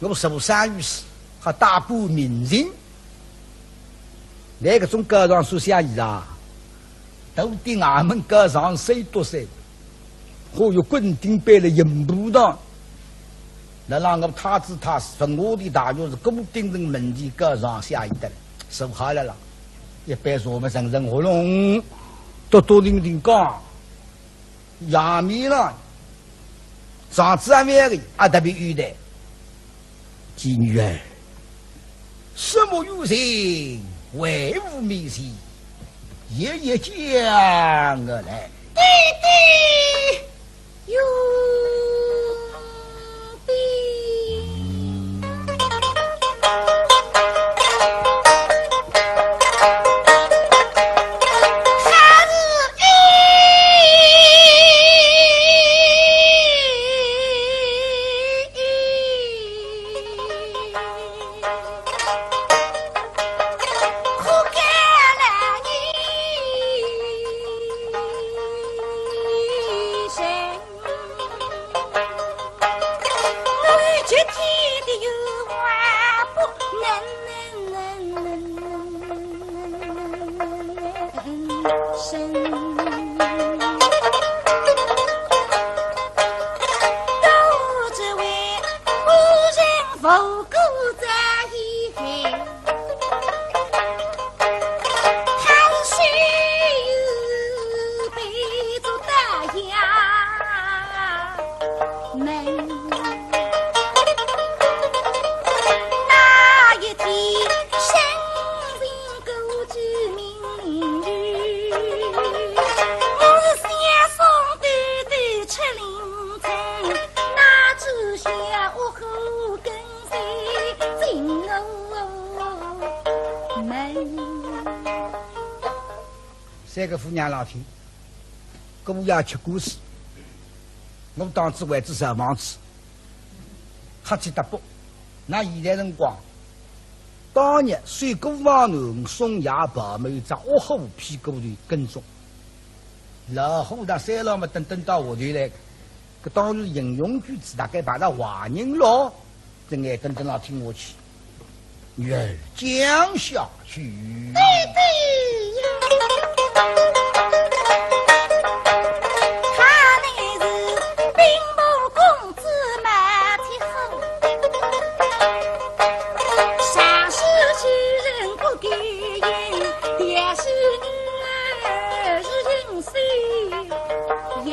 我受伤于此，还大半名人。倷搿种告状书写意啊？ 都顶衙门告状谁多谁，还有滚钉板的刑部堂。那让我太子太师，文武的大学士顾鼎臣门前告状写一得，说好了啦，一杯茶么，顺顺喉咙，笃笃定定讲，衙门浪，状子还没个，阿特别有的。 金女儿，什么冤情为父面前？一一讲个来。爹爹有病。三个夫娘老天，姑爷吃官司，我当仔为仔受房子，瞎七搭八。那现在辰光，当日水姑房南宋爷跑么有只恶虎屁股头跟踪，老虎搭三老么等等到下头来个，搿当然英雄举止大概排到坏人咯。 这眼等等了听下去，女儿讲下去。爹爹呀，他乃是兵部公子马天虎，上世之人不给言，也是女儿是人谁言。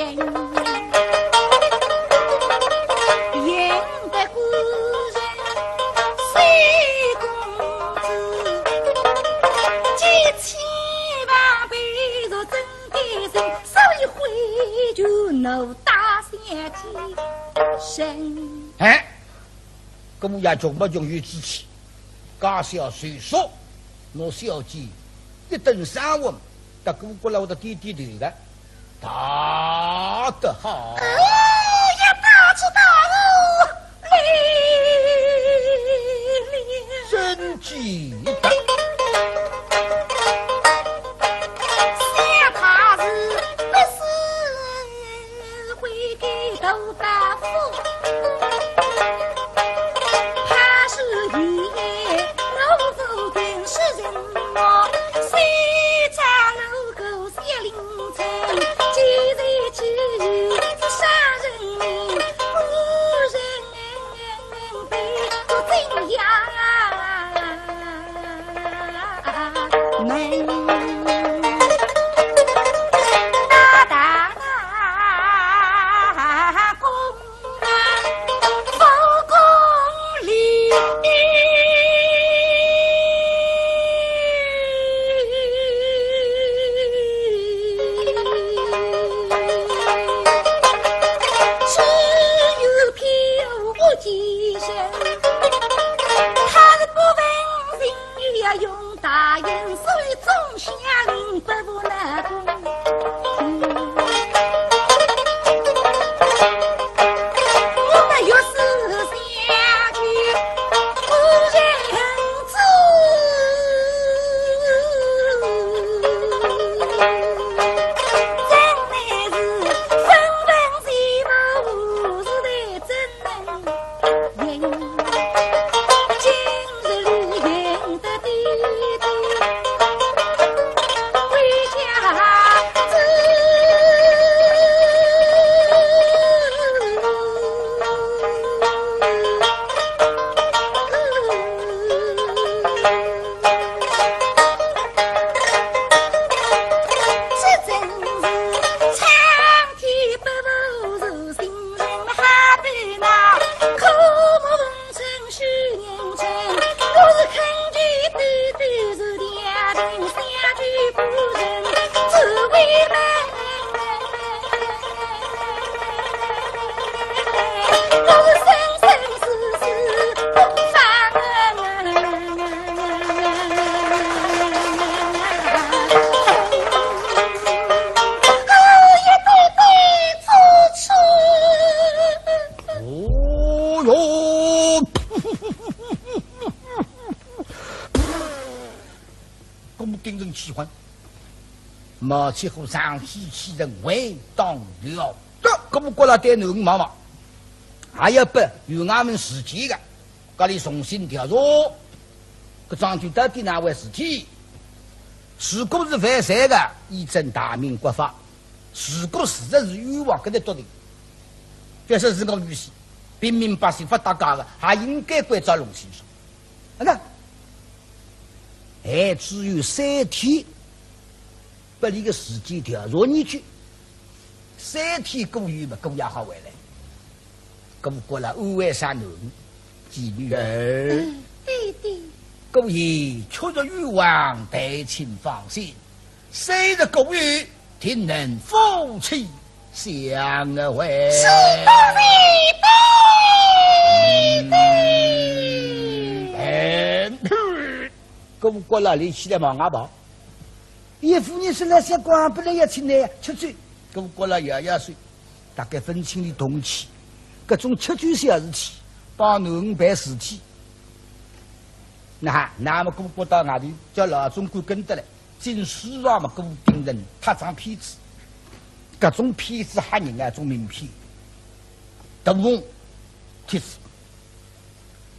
哎，姑爷穷不穷有志气，家小虽说，拿小姐一顿生活，搭姑姑老的点点头的。 大得好。哎呀，大起大落，来了。真记得。想他是不是会给头大福？ 怕是有眼老夫定是人么，谁知老狗小林村，既然只有杀人命，不人被做怎样？盯人气昏。毛七虎上去气人，回当了。对，搿么过来对囡儿望望，还要拨县衙门时间个，搿里重新调查，搿桩事体到底哪回事体？如果是犯罪个，依照大明国法；如果事实是冤枉，搿才笃定。假使是我女婿，平民百姓勿搭界个，还应该关照弄清爽。啊，那还只有三天，拨俚个时间调查研究，三天过后嘛，姑爷好回来。姑觉着安慰煞囡儿，继续。哎，爹爹。姑爷确实冤枉，但请放心，三日过后，定能夫妻相会。是，多谢爹爹。嗯，姑觉着立起来望外跑。 伊夫人说了，想讲本来要请倷吃酒，搿么过来摇摇手，大概分清俚动机，搿种吃酒小事体，帮囡儿办事体。那，那么姑觉着外头叫老总管跟得来，进书房么顾鼎臣搭张片子，搿种片子吓人啊，种名片，大红帖子。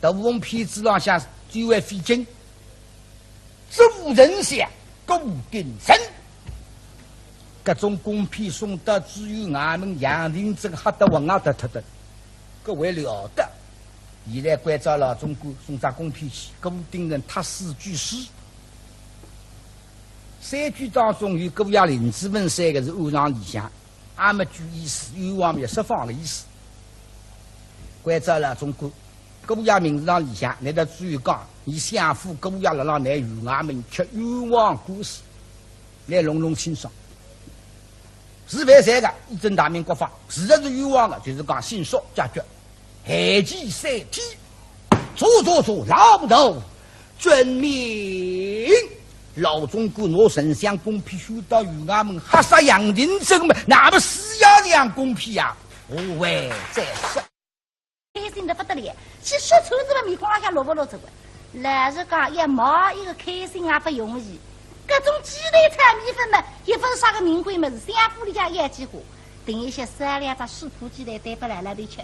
大红帖子浪向最为费劲，主人像顾鼎臣。搿种公片送到知县衙门，杨廷珍吓得魂也脱脱的，搿还了得？现在关照老总管送只公片去，顾鼎臣脱四句诗。三句当中有姑爷林子文三个字暗藏里向， 阿末句意思，冤枉也释放个意思。关照老总管，姑爷名字浪里向，倷搭知县讲，伲相府姑爷辣辣倷县衙门吃冤枉官司，倷弄弄清爽。是犯罪个，依照大明国法；事实是冤枉个，就是讲刑诉解决。 限期三天，坐坐坐，老头遵命。老总管拿丞相公片送到县衙门，吓煞杨廷珍么，那么是要这样公片呀？无为再说。开心得不得了，去说穿仔了，面孔浪向落勿落这个。老实讲，要骂一个开心也不容易。搿种鸡蛋炒米粉嘛，也勿是啥个名贵物事，相府里向要几化。 等一歇烧两只水煮鸡蛋端拨老老头吃，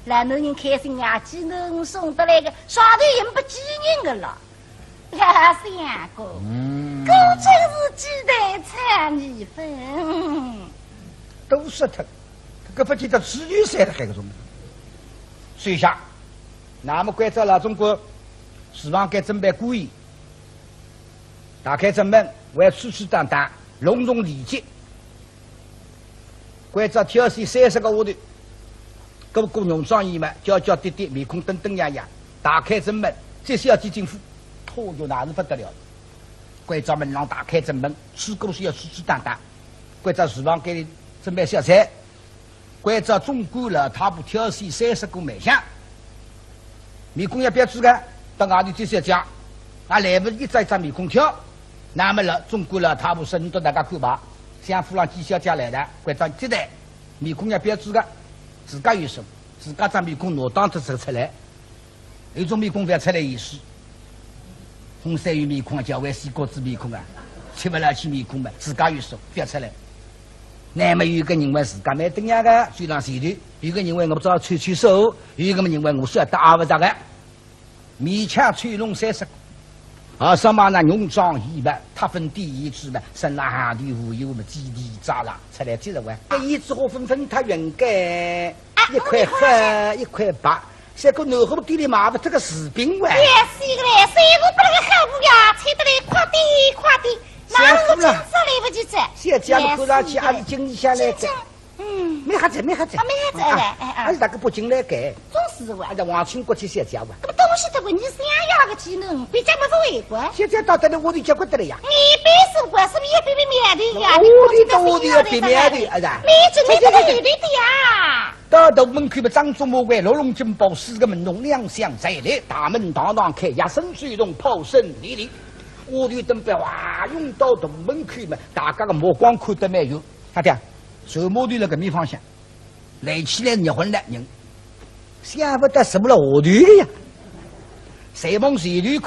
老男人开心呀，鸡能送得来个，上头也没几人个了。老相公，嗯。果真是鸡蛋炒米粉。都说脱，搿个勿见得只有三个搿种。收下，那么关照老总管，厨房间准备过夜。 打开正门，还吹吹打打，隆重礼节。关照挑选三十个丫头，个个浓妆艳抹，娇娇滴滴，面孔登登样样。打开正门，接小姐进府，嚯哟，那是不得了。关照门浪打开正门，吹过去要吹吹打打。关照厨房间里准备小菜， 关照总管老太婆挑选三十个卖相，面孔要标致个，到外头接小姐，也来勿及一张一张面孔挑。那么了，总管老太婆说，倷笃大家看吧，相府浪见小姐来了，关照接待，面孔要标致个，自家有数，自家张面孔拿当仔出来。 有种面孔覅出来意思。红衫有面孔啊，叫为西瓜子面孔啊，吃勿落去面孔嘛，自家有数，覅出来。那么有个人为自家蛮登样个，嘴浪舌头，有个人为我只好吹吹手，有个人为我晓得阿勿着个。勉强吹拢三十个。啊，什么呢？浓妆艳抹，擦粉点胭脂嘛，身浪行头无忧嘛，几钿扎啦，出来几十万。搿胭脂花粉粉太圆个，一块黑，一块白。 像个南货店里买勿脱个饰品哇。也是个嘞，三五百个好布呀，穿得来快点快点，哪能个金子来勿及着？小姐么看上去还是金里向来个。嗯。蛮好着，蛮好着。啊，蛮好着，哎，哎，哎。还是大个北京来个。总是哇。啊，这皇亲国戚小姐哇。搿么东西得问你想要个技能，别家没勿会过。现在到得了我都结棍得了呀。你别说过，是你也别别面的呀，我的都我的要别面的，哎呀。你真的不对的呀。 到大门口么，张忠谋为六龙金宝四个门童两厢进来，大门堂堂开，乐声水动，炮声连连。丫头等班哇，涌到大门口么，大家个目光看得蛮远。啥的？水马头辣搿面方向，来起来热昏了人，想勿到什么了下头个呀，侪往前头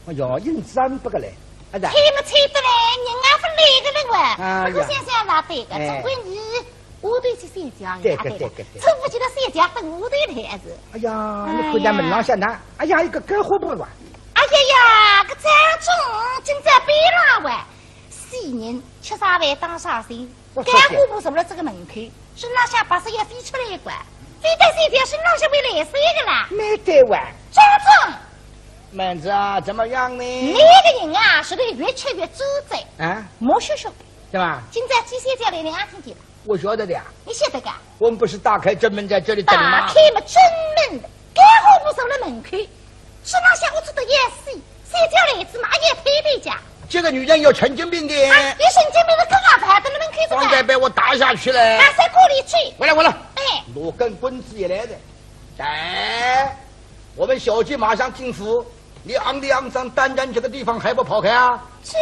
看。哎哟，硬占不过来，啊，是啊。猜么猜得来，人家勿来个了哇。啊呀。不过想想也对个，哎。总归你下头去三家呀，对个，啊，对个。对个，对个。凑不齐了三家分下头来还是。哎呀，哎呀。你看见门浪向呢，哎呀，一个干活婆哇。哎呀呀，搿张总今朝搬来哇，死人吃啥饭当啥心。 我说干活婆坐了这个门口，身浪向白色要飞出来一管，飞到三家身浪向会来三个啦。没得哇。张总，妹子啊，怎么样呢？你个人啊，是个越吃越猪嘴。啊？没学学。是吧？今朝几三家来，你也听见了。我晓得的呀。你晓得个？我们不是打开正门在这里等吗？打开么正门的，干活婆坐了门口，身浪向我做得要死，三家来子嘛，也推推家。这个女人有神经病的。啊，有神经病的更麻烦，在那门口做啥？刚才被我打下去了。啊，谁过来去？我来，我来。哎。罗根棍子也来了。哎，我们小姐马上进府，你肮里肮脏，单单这个地方还不跑开啊？是。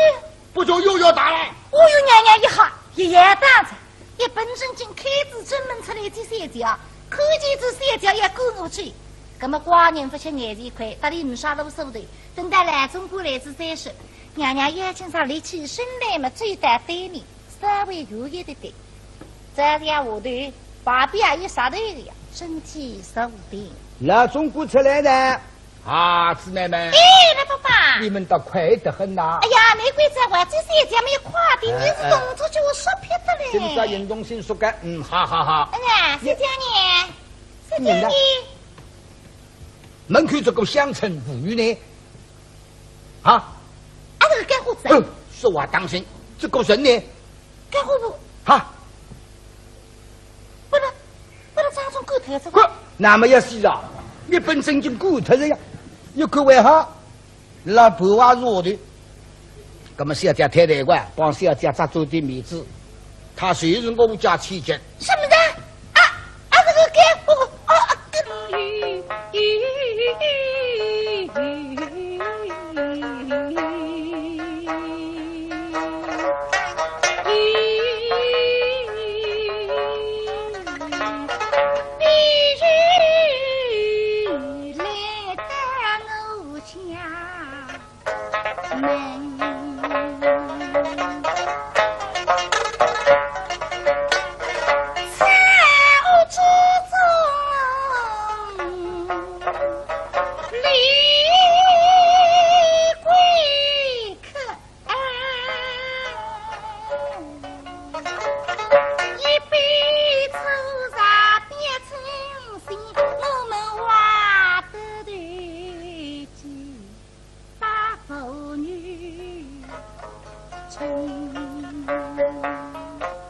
不就又要打了？哦哟，娘娘一吓，一夜打着，一本正经开仔正门出来这三家，看见这三家也赶过去。葛么寡人不吃眼前亏，搭里没啥路数的，等到老总管来仔再说。娘娘要紧上立起身来么，走到对面， 稍微远一点点。再这样下头，旁边也有石头个呀，身体坐定。老总管出来呢。啊，姊妹们。哎，老伯伯。你们倒快得很呐。哎呀，难怪在外头三家没有快点，哎，你是动作叫我说撇的嘞。哎。今朝运动性速干，嗯，哈哈哈。哎呀，小姐呢？小姐呢？你呢？门口这个乡村妇女呢？啊？啊，这个干活子啊。嗯，说话当心，这个人呢？ 干活婆。哈。不能，不能当众赶脱这个。滚，那么要死啊！一本正经赶脱了呀，又赶为好，老婆啊弱的。那么小姐太太乖，帮小姐扎足点面子，她就是我家千金。什么人？啊，啊，这个干活婆，啊，啊，这个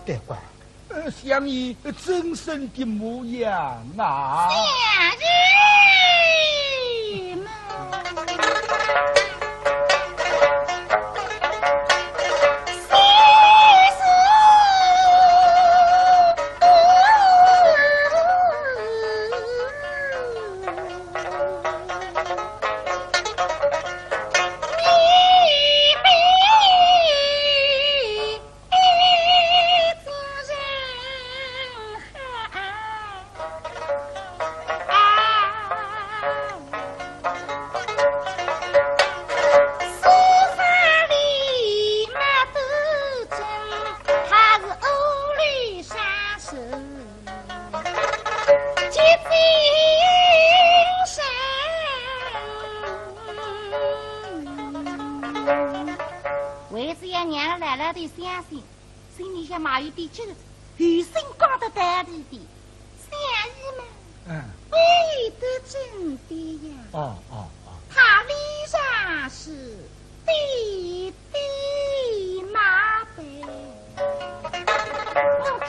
对过， 呃，相爷真身的模样啊。相爷嘛。为仔要让老老头相信，心里向嘛有点急了，有心讲得道理的，相爷嘛，嗯。为得真的呀。哦，哦，哦。他理上是爹爹妈妈，我看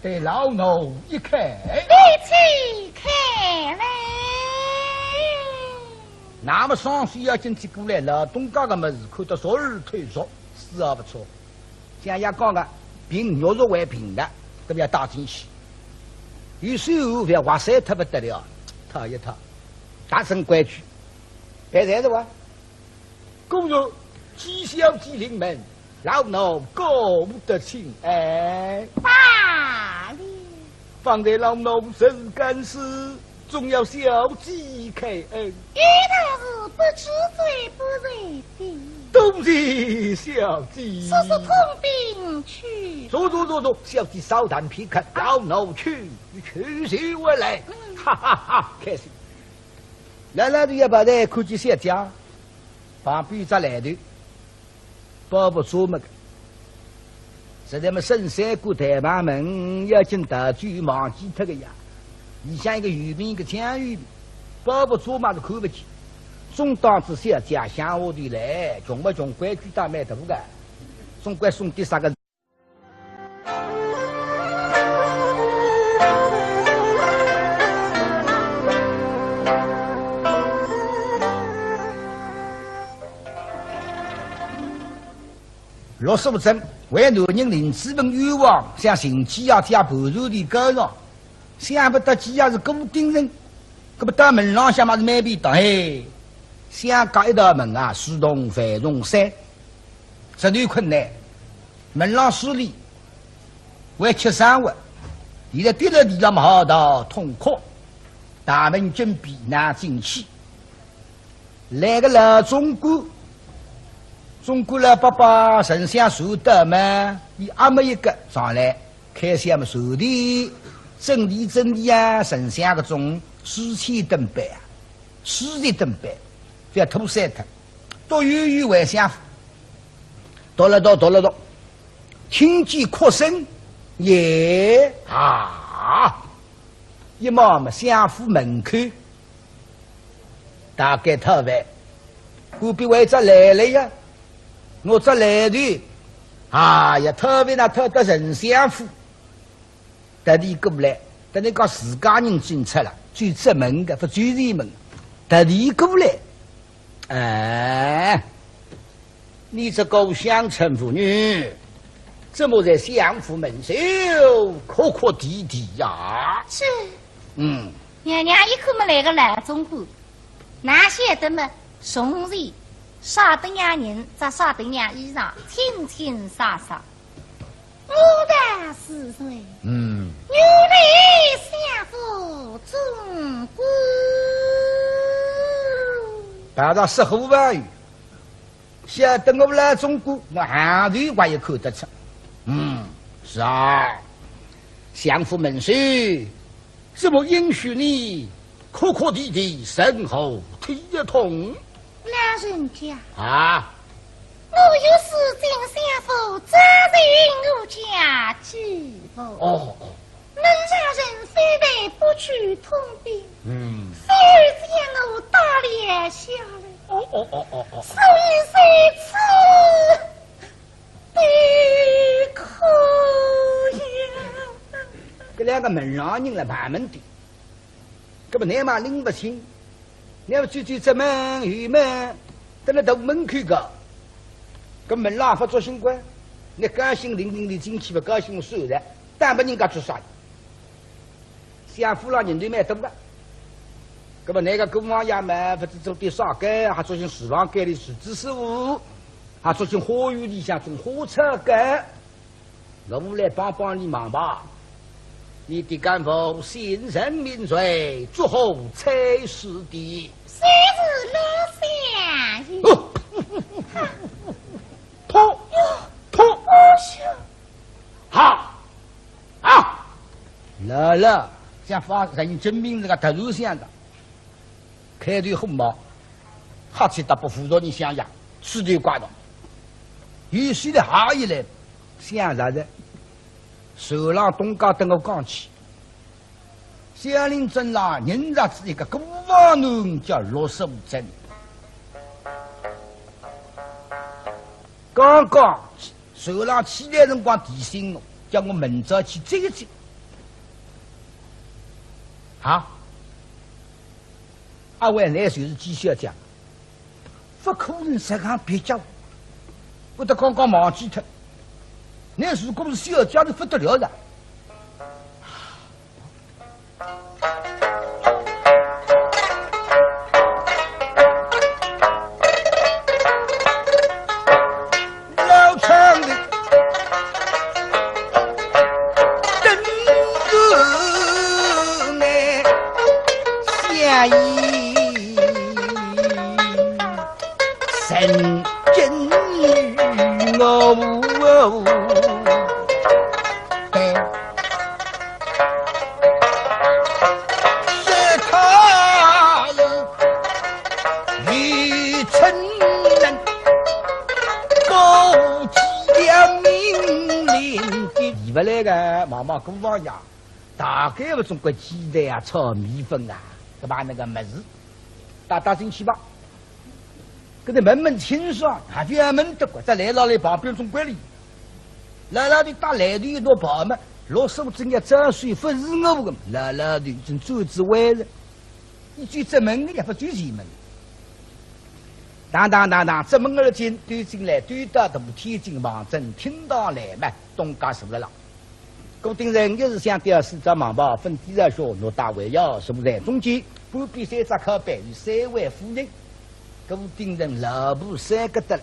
对老奴一看。你且看来。那么双手要紧接过来，老东家个物事看得熟而透熟，丝毫勿错。像伊讲个，凭玉石为凭个，搿么要带进去。有时候覅划碎脱勿得了，套一套，达成规矩，别才是哇。 公主，纪晓姐临门，老奴过得请安。罢了。方才老奴实是干事，总要小姐开恩。有道是不知罪不罪的。多谢小姐。速速通禀去。坐坐坐坐，小姐稍耽片刻，老奴去，去就回来。嗯。哈哈哈，开心。 老老头一跑来看见小姐，旁边只来头，包袱遮么个。实在么沈三官台旁门，要紧逃走忘记脱个呀。里向一个有名个江鱼，包袱遮么是看勿见。总当仔小姐想下头来，穷勿穷，规矩倒蛮大个，总归送点啥个 陆素贞为男人林子文冤枉，想寻几爷借盘缠钿告状，想勿到几爷是个顶人，搿么到门浪向嘛是蛮便当嘿。相隔一道门啊，自动繁荣山，这段困难，门浪势力，还吃生活，现在跌了地浪嘛好到痛哭，大门紧闭难进去。 来个老总管，总管老伯伯，丞相坐得嘛，伊阿么一个上来，开相么坐的，整理整理啊，丞相搿种书签等板啊，书籍等板，覅拖散脱，都有有为相府，读了读，读了读，听见哭声，耶啊！一望么相府门口。 大概讨饭，隔壁还有只来了呀，我只来的，哎呀，讨饭哪讨到丞相府，特地过来，等于讲自家人进出了，走出门个，勿走前门，特地过来。哎， 你这个乡村妇女，怎么在相府门首哭哭啼啼呀？这，嗯。娘娘一看么来个老总管，哪晓得么，从前啥等样人，着啥等样衣裳，清清爽爽。我道是谁？嗯。原来相府总管。大家说话吧。 晓得我老总管，我行头我也看得出。嗯，是啊，相府门首，怎么允许你哭哭啼啼，身后体也痛？老人家，啊？我有事进相府，只因我家寂寞。哦，哦。 门上人非但不去通禀，嗯。反而将我打了下来。哦，哦，哦，哦，哦。所以在此悲哭呀。搿两个门上人来盘问的，搿么倷嘛拎勿清，倷要走走这门后门，等辣大门口个，搿门浪发作兴个，倷高兴灵灵地进去，勿高兴算了，耽误人家做啥？ 相府浪人头蛮多个。搿么倷个姑爷嘛，勿知做点啥个，还做进厨房间里厨子师傅，还做进花园里向种花草个。我来帮帮你忙吧。你的干部姓甚名谁，作何差事的？谁是老相爷？哦，噗，噗。哦，是。 哈，啊，来了，像发人真名字个突然响的，开头很忙，哈气大不服着你想呀，势头怪的。有些的哈一来，想啥子？手浪东家等我讲起，小林镇上认着仔一个孤房奴叫陆素贞。刚刚船浪起来辰光提醒我，叫我明朝去接一接。好，阿会，倷就是季小姐，勿可能实梗蹩脚，我倒刚刚忘记脱。倷如果是小姐，是勿得了哉。 老唱的，等着你下一声。 真与我。是他是愚蠢人，勾结了命令的。提勿来个，妈妈姑房呀，大概勿总归鸡蛋啊、炒米粉啊，搿帮那个物事，带带进去吧。 搿搭问问清爽，还覅问得过，再来了来旁边总管理。老老头搭来头一道跑嘛，老手正要招手，勿是我个，老老头正转仔弯了，一句只门个也勿转前门。当当当当，只门而进，对进来，对到大天井旁，正厅堂来嘛，东家坐了啦。 顾鼎臣一时想到四只忙包，分低着说，拿大围要坐在中间，旁边三只靠背，有三位夫人。顾鼎臣老婆三个得了，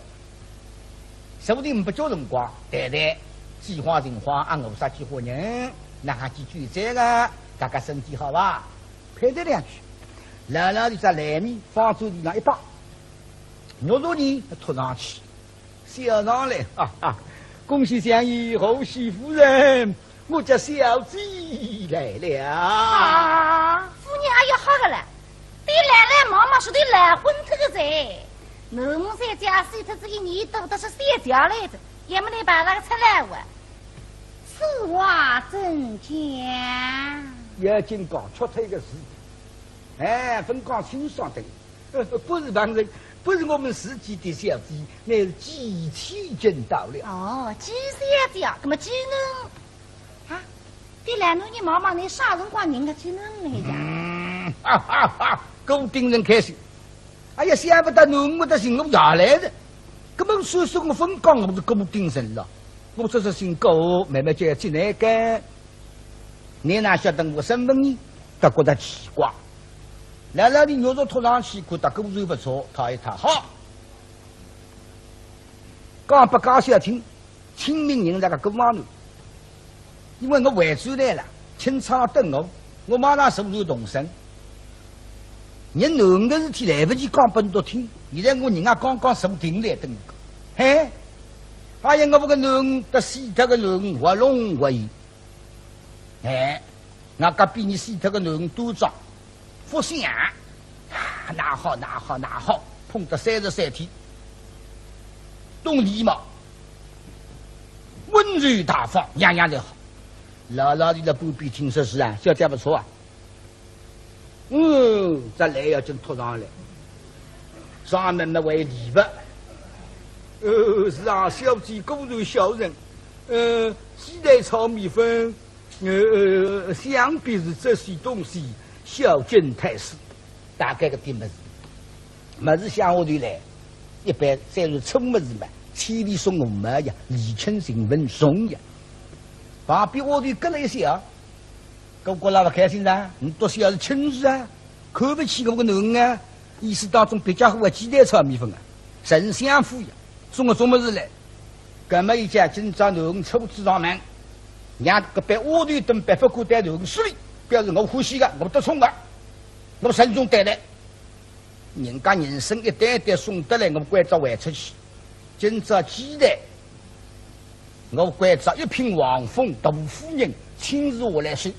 说不定勿叫辰光，谈谈几化情况啊，我啥几化人，哪哈去救灾个，大家身体好伐？攀谈两句，老老头只篮面放桌子浪一摆，玉镯呢托上去， 笑上来，哈哈，恭喜相爷，贺喜夫人，我家小姐来了。啊，夫人阿要好个了，对来来忙忙说对来昏脱个哉。囡儿在家死脱仔一年多，倒是小姐来哉，也没得办法个出来哇。此话怎讲？要紧讲，吃脱一个字。哎，勿讲清爽的。 呃，不是旁人，不是我们自己的小姐，乃是季千金到了。哦，季小姐，那么季囡，啊，对来囡儿忙忙，倷啥辰光认得季囡来呀？嗯，哈哈哈，顾鼎臣开心。哎呀，想不到囡儿会得寻我爷来了。搿么说说我勿讲，我是顾鼎臣了。我只是姓顾，慢慢叫季乃干。 倷哪晓得我身份呢？倒觉得奇怪。老老头玉镯托上去，看到果然勿错，套一套，好。讲拨家小听，清明人辣个过房头，因为我回转来了，清仓等我，我马上坐船动身。倷囡儿个事体来不及讲拨倷听，现在我人家刚刚坐定来等我。嘿，哎呀，我个囡儿，搭死脱个囡儿，活龙活现。 哎，我隔壁倷死脱个囡儿多张，勿像。啊，哪好哪好哪好，碰得三十三天，懂礼貌，温柔大方，样样侪好。老老头辣旁边听说是啊，小姐勿错啊。 嗯，搿来要紧托上来，上门么为礼物。呃，是啊，小姐果然孝顺。呃，鸡蛋炒米粉，呃，想必是这些东西孝敬太师。大概个点物事，物事想下头来，一般再是粗物事嘛，千里送五毛呀，礼轻情分重呀。旁边下头咯了一笑， 搿个老勿开心啦，倷笃是要是亲事啊，看勿起我个囡儿啊，意思当中别家伙个鸡蛋炒米粉啊，丞相府呀，送个种物事来。搿么伊讲今朝囡儿初次上门，让搿班丫头等别勿敢对囡儿失礼，表示我欢喜个，我得宠个，我慎重对待。 人家人参一担担送得来，我关照还出去。今朝既然我关照一品王封大夫人亲自下来说，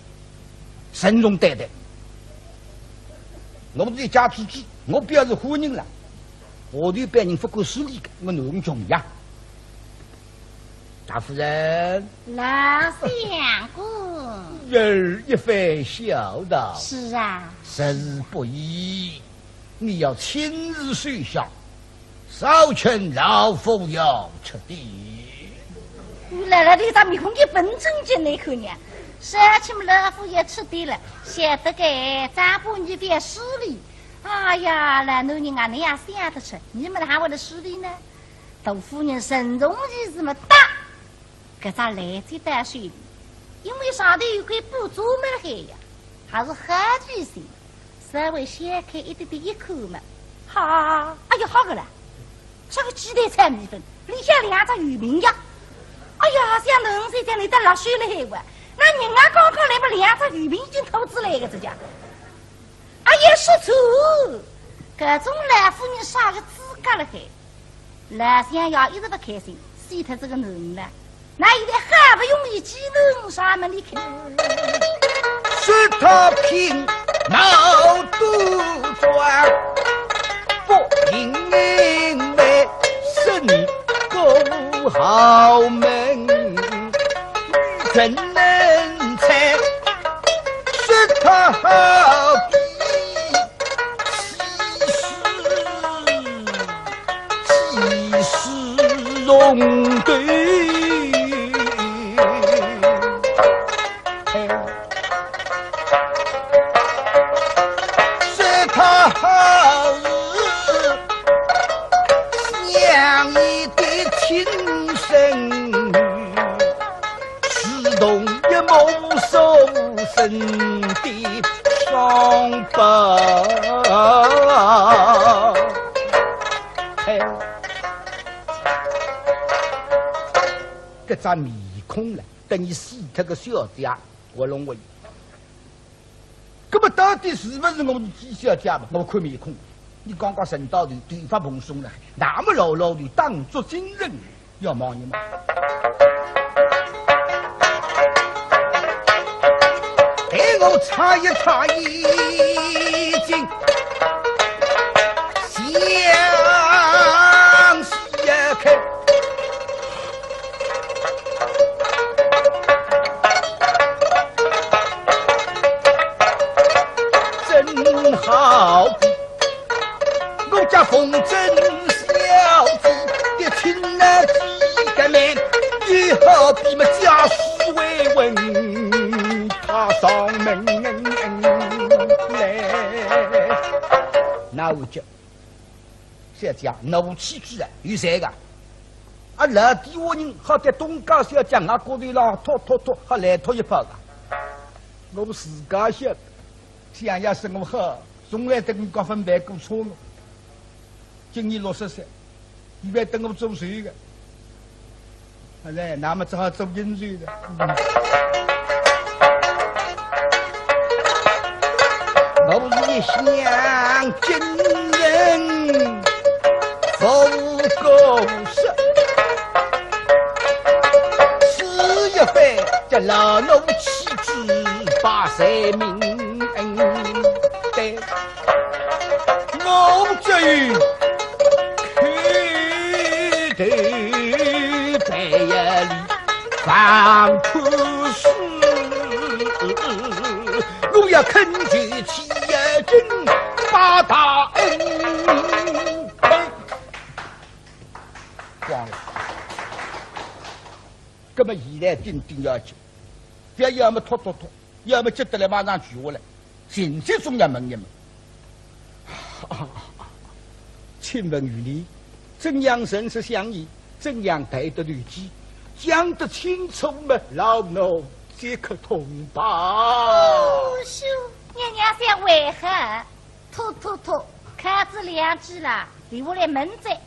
慎重对待。我是一家之主，我表示欢迎了。下头班人勿敢失礼个，我囡儿穷呀。 大夫人。老相公。儿一番孝道。是啊。实是不易，你要亲自手下，少请老夫要吃的。原来伊只面孔一本正经来看呢，啥体么老夫也吃对了，晓得个，张伯你覅势利。哎呀，老男人啊，你也想得出，你么哪会得势利呢？大夫人陈荣义是么大，搿只来接到手里，因为上头有块布遮么了海呀，还是好记性。 稍微掀开一点点一看嘛，哈，哎呀，好个啦，像个鸡蛋炒米粉，里向两只圆饼呀。哎呀，像侬现在你得辣手了海哇，那人家刚刚来么两只圆饼已经吐出来个这家。哎呀，说错，搿种老夫人啥个资格了海。 老相爷一直勿开心，死脱这个囡儿了。那现在好不容易寄人上门里去，说他平闹杜撰，不应为生个好门，怎能猜？说他好比 几时弄对？是他好像一对亲生女， 是同一母所生的双胞胎。搿张面孔了，等于死脱个小姐，我认为。 搿么到底是勿是我们的小姐嘛？我看面孔，你刚刚升到头，头发蓬松了，那么老老的当作精神，要望你嘛。待我擦一擦眼睛，想想看。 真好比我家凤珍小姐的亲儿子的面，也好比么家世未闻，她上门来。那我讲，小姐，我妻子啊，有谁个？啊，老底下人好在东家小姐，我过头了，拖拖拖，好来拖一跑个。我自家晓得，想要是我好，从来对我讲分别过错了。今年六十岁，伊还等我做寿个。好嘞，那么只好做应酬了。我是一向敬人不过失，是一番叫老奴妻子把罪名。 对，我只有磕头拜一礼，方可恕，我要恳求天尊八大恩。光了。 搿么现在顶顶要紧，覅要么拖拖拖，要么急得来马上跪下来，情节总要问一问。请问于你，怎样认识相爷？怎样待得如此？讲得清楚么，老奴即刻通报。哦，是，娘娘想为何？拖拖拖，看仔两记啦，留下来问哉。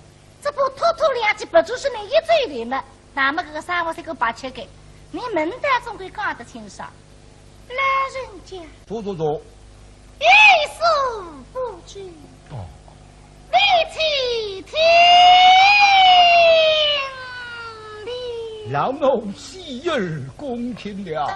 只怕拖拖两记，不就是那一嘴里么，那么搿个生活是个白吃个，你问得总归讲得清爽。老人家，坐坐坐。有所不知，哦。你且听哩。老奴洗耳恭听了。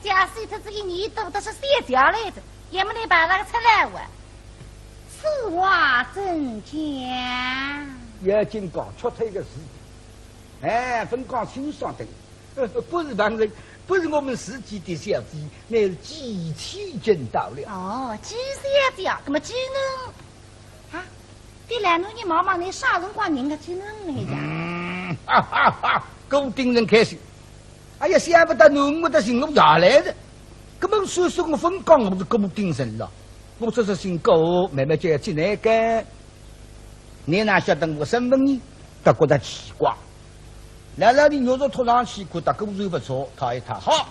假使他这一年多都是小姐来着，也没能把那个出来哇。此话怎讲？要紧讲出脱一个字，哎，分讲清爽点。呃，不是旁人，不是我们自己的小姐，乃是寄妻见到了。哦，寄小姐，那么寄呢？啊，对了，侬你妈妈，你啥辰光人家寄呢？你讲。嗯，哈哈哈，顾鼎臣开心。哎呀，想不到囡儿的寻我也来了。搿么说说我分讲，我是顾鼎臣了。我这是姓顾，慢慢叫寄来个。你哪晓得我身份呢？他觉得奇怪。来了，你牛肉托上去，看到顾然不错，他一看，好。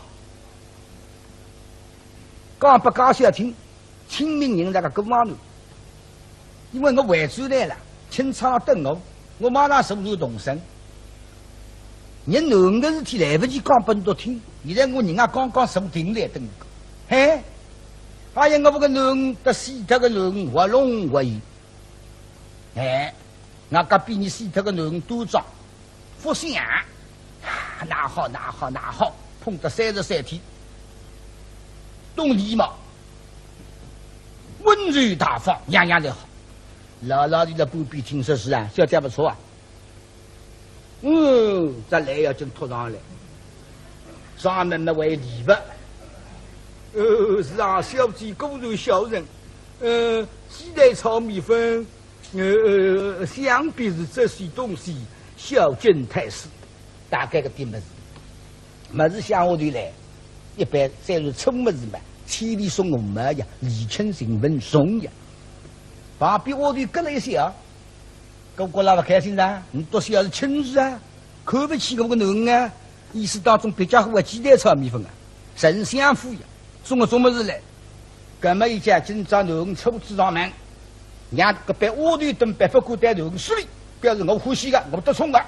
讲不讲小听，清明人那个顾方奴，因为我回转来了，清仓等我，我马上手头动身。人囡儿个事体来不及讲拨侬听，现在我人家刚刚手停来等我。嘿，哎呀，我搿个囡儿，得死脱个囡儿，活龙活现。哎，我隔壁你死脱个囡儿多长，福相。啊，那好，那好，那好，碰到三十三天，懂礼貌，温柔大方，样样侪好。老老的辣旁边听说是啊，小姐不错啊。嗯，这来要紧托上来，上门么为礼物。呃，是啊，小姐果然孝顺。呃，鸡蛋炒米粉，呃，想必是这些东西孝敬太师。大概个点物事，物事想下头来，一般虽然粗物事嘛，千里送红包呀，礼轻情分重呀。旁边下头隔了一些啊， 搿个老勿开心啦，你笃是要是亲事啊，看勿起搿个囡儿啊，意思当中别家伙啊，鸡蛋炒米粉啊，丞相府呀，送个种物事来。搿么一家今朝囡儿初次上门，让搿班丫头等班勿敢对囡儿失礼，表示我欢喜个，我得宠个，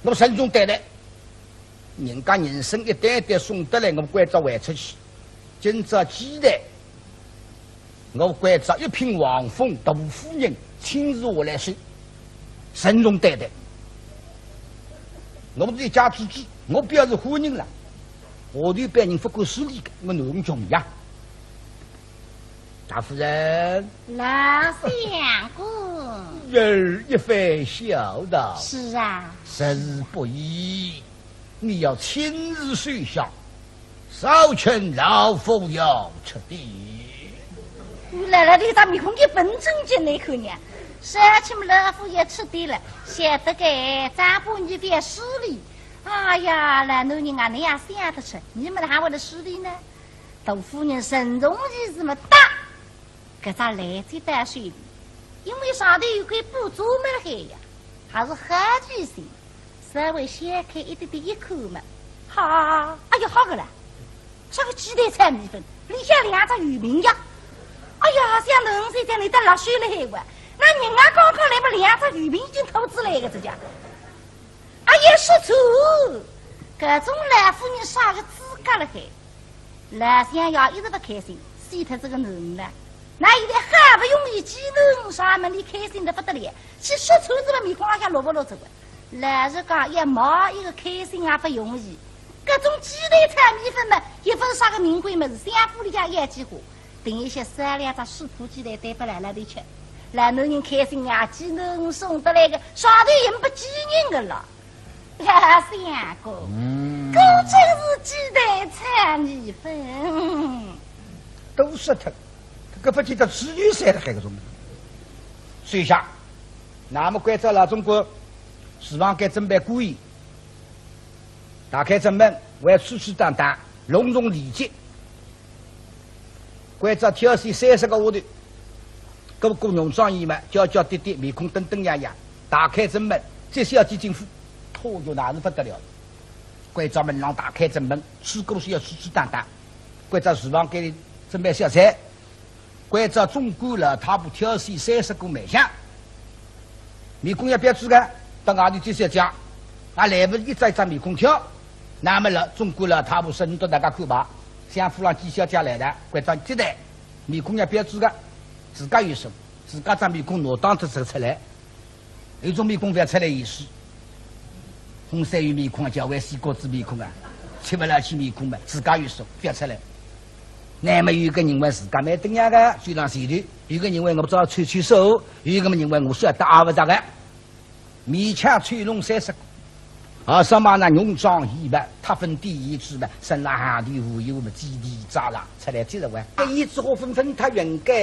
我慎重对待。 人家人参一担担送得来，我关照还出去。今朝鸡蛋，我关照一品王府大夫人亲自下来收，慎重对待。我是一家之主，我表示欢迎了。下头班人勿敢失礼个，我囡儿穷呀。大夫人。老相公。儿一番孝道，是啊。实是不易。 你要亲自收下，少卿老夫要出的。我来了，你张面孔一本正经的一口呢，少卿老夫要出的了，晓得个，张伯你覅失礼。哎呀，老男人啊，你也想得出，你们哪会得失礼呢？大夫人慎重其事么，答。 搿只篮子带水里，因为上头有块布遮么了海呀，还是好记性，稍微掀开一点点一看嘛，哈，哎呀，好个啦，像个鸡蛋炒米粉，里向两只圆饼呀。哎呀，像能谁讲你得辣水了海哇，那人家刚刚来么两只圆饼已经吐出来个这家。 哎呀，说错，搿种老夫人啥个资格了海？老相爷一直勿开心，死脱这个囡儿了。那现在好不容易寄囡儿上门，伊开心得不得了，去说错这个面孔浪向落勿落这个。老实讲，要买一个开心也不容易。搿种鸡蛋炒米粉嘛，也勿是啥个名贵物事，相府里向要几化。 等一歇烧两只水煮鸡蛋端拨老老头吃，老男人开心啊，寄囡儿送得来个，上头也勿寄人个了。老相公，嗯。果真是鸡蛋炒米粉。都说脱，搿勿见得只有三个海搿种。收下，那么关照老总管，厨房间准备过夜，打开正门，还要粗粗当当，隆重礼节。 关照挑选三十个丫头，个个浓妆艳抹，娇娇滴滴，面孔登登样样，打开正门，接小姐进府，嚯哟，那是不得了。关照门浪打开正门，穿过去要粗粗当当。关照厨房间里准备小菜，关照总管老太婆挑选三十个卖相。 面孔要标致个，到外头去小姐，也来勿及一张一张面孔挑。那么了，总管老太婆说，倷笃大家看吧，相府浪寄小姐来了，关照接待，面孔要标致个，自家有数，自家张面孔拿当得出来，有种面孔勿要出来意思。红衫鱼面孔啊，叫为西瓜子面孔啊，吃勿了起面孔嘛，自家有数，覅出来。那么有个人为自家蛮得意个，就让前头；有个人为我早吹吹手，有个么人为我晓得阿勿着个。勉强吹拢三十个，啊，上马那浓妆艳抹，他分第一次嘛，身浪行头无忧么，叽里喳啦出来接着玩。搿一枝花纷纷他圆个，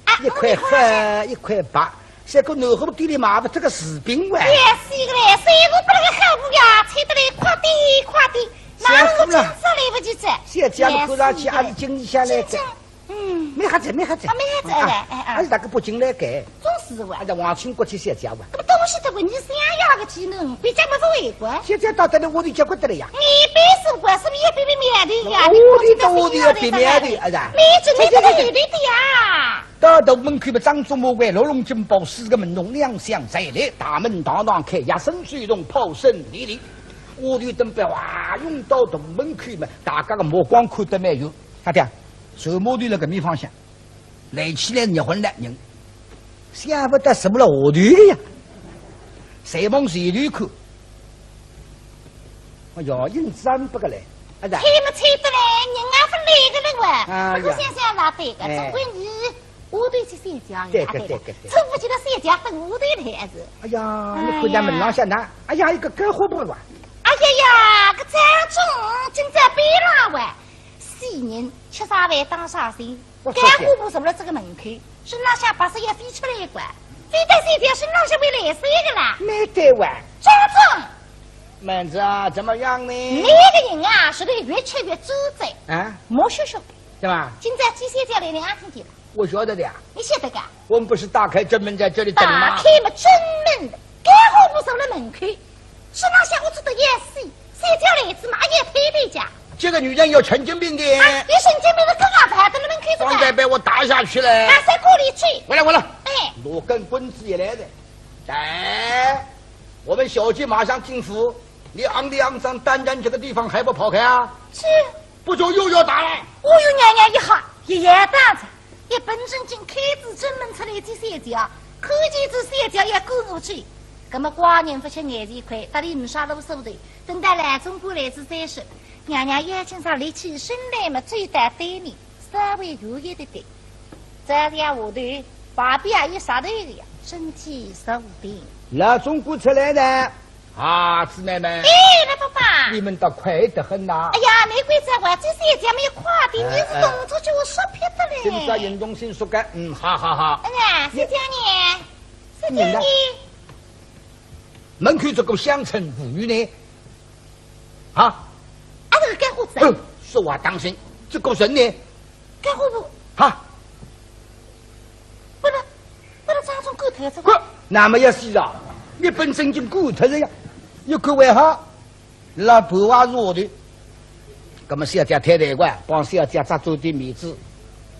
啊，一块黑，一块白。 结果南货店里买勿着个柿饼哇。也是个嘞，虽然拨那个好不呀，吹得来快点快点，那我真是来不及了。小姐么看上去还是经理下来个。真正，嗯。蛮好仔，蛮好仔。啊，蛮好仔，啊，哎，哎，哎。还是大家北京来个。总是哇。哎呀，皇亲国戚小姐哇。那么东西这个你想要个技能，比较没所谓个。小姐到得了，我就结棍得了呀。你别说过，是不是也比比面的呀？我的到我的也比面的，哎呀。你真的不得了的呀。 到大门口嘛，张忠、马贵、六龙金宝四个门童两厢进来，大门堂堂开，夜深水动，炮声连连。下头等班哇涌到大门口嘛，大家个目光看得蛮远。啥的？船码头辣搿面方向，来起来热昏了人，想勿到什么了下头个呀，侪往前头看。 哎哟，影子也没个嘞，啊，是啊。吹么吹得来，人也勿来个了哇。啊呀。不过想想也对个，哎。总归你下头去三家呀，对个，对个，对个。对个，错勿起来三家等下头来是。哎呀，哎呀。你看见门浪向呢？哎呀，一个干活婆哇。哎呀呀，搿张忠今朝背浪哇，死人吃啥饭当啥心。 我说干活婆坐辣这个门口，身浪向白色也飞出来一块，飞到三家身浪向会来三个啦。没得哇。张忠。妹子啊，怎么样呢？那个人啊，是个越吃越猪嘴，啊？没学学的。对吧？今朝几三家来，你阿听见了？我晓得的呀。你晓得个？我们不是打开正门在这里等吗？打开么正门，干活婆坐辣门口， 身浪向我做得要死，三家来仔嘛，也要推推家。这个女人有神经病的。啊，有神经病的，刚刚还在那门口子呢。刚才被我打下去了。啊，谁过来去？我来，我来。哎。拿根棍子也来了。哎，我们小姐马上进府，你昂里昂张站在这个地方还不跑开啊？是。不就又要打了？我与娘娘一吓，一夜打着。 一本正经开仔正门出来见小姐，看见仔小姐也赶过去。葛么寡人勿吃眼前亏，搭俚呒啥路数头，等到老总管来仔再说。娘娘要紧上立起身来么，走到对面，稍微远一点点。再向下头，旁边也有石头个呀，身体坐定。老总管出来呢。 啊，姊妹们。哎，老伯伯。你们倒快得很呐。哎呀，难怪这话，这小姐没有快点，哎，你是动作叫我说撇得嘞。哎。今朝运动性说个，嗯，好好好。哎呀，小姐呢？小姐呢？你呢？门口这个乡村妇女呢？啊？啊，这个干活子啊。嗯，说话当心，这个人呢？ 干活婆。哈。拨勒，拨勒张忠赶脱哉。滚！那么要死啊！一本正经赶脱哉呀，又赶为好，老婆还是下头。葛么小姐太难过，帮小姐折转点面子，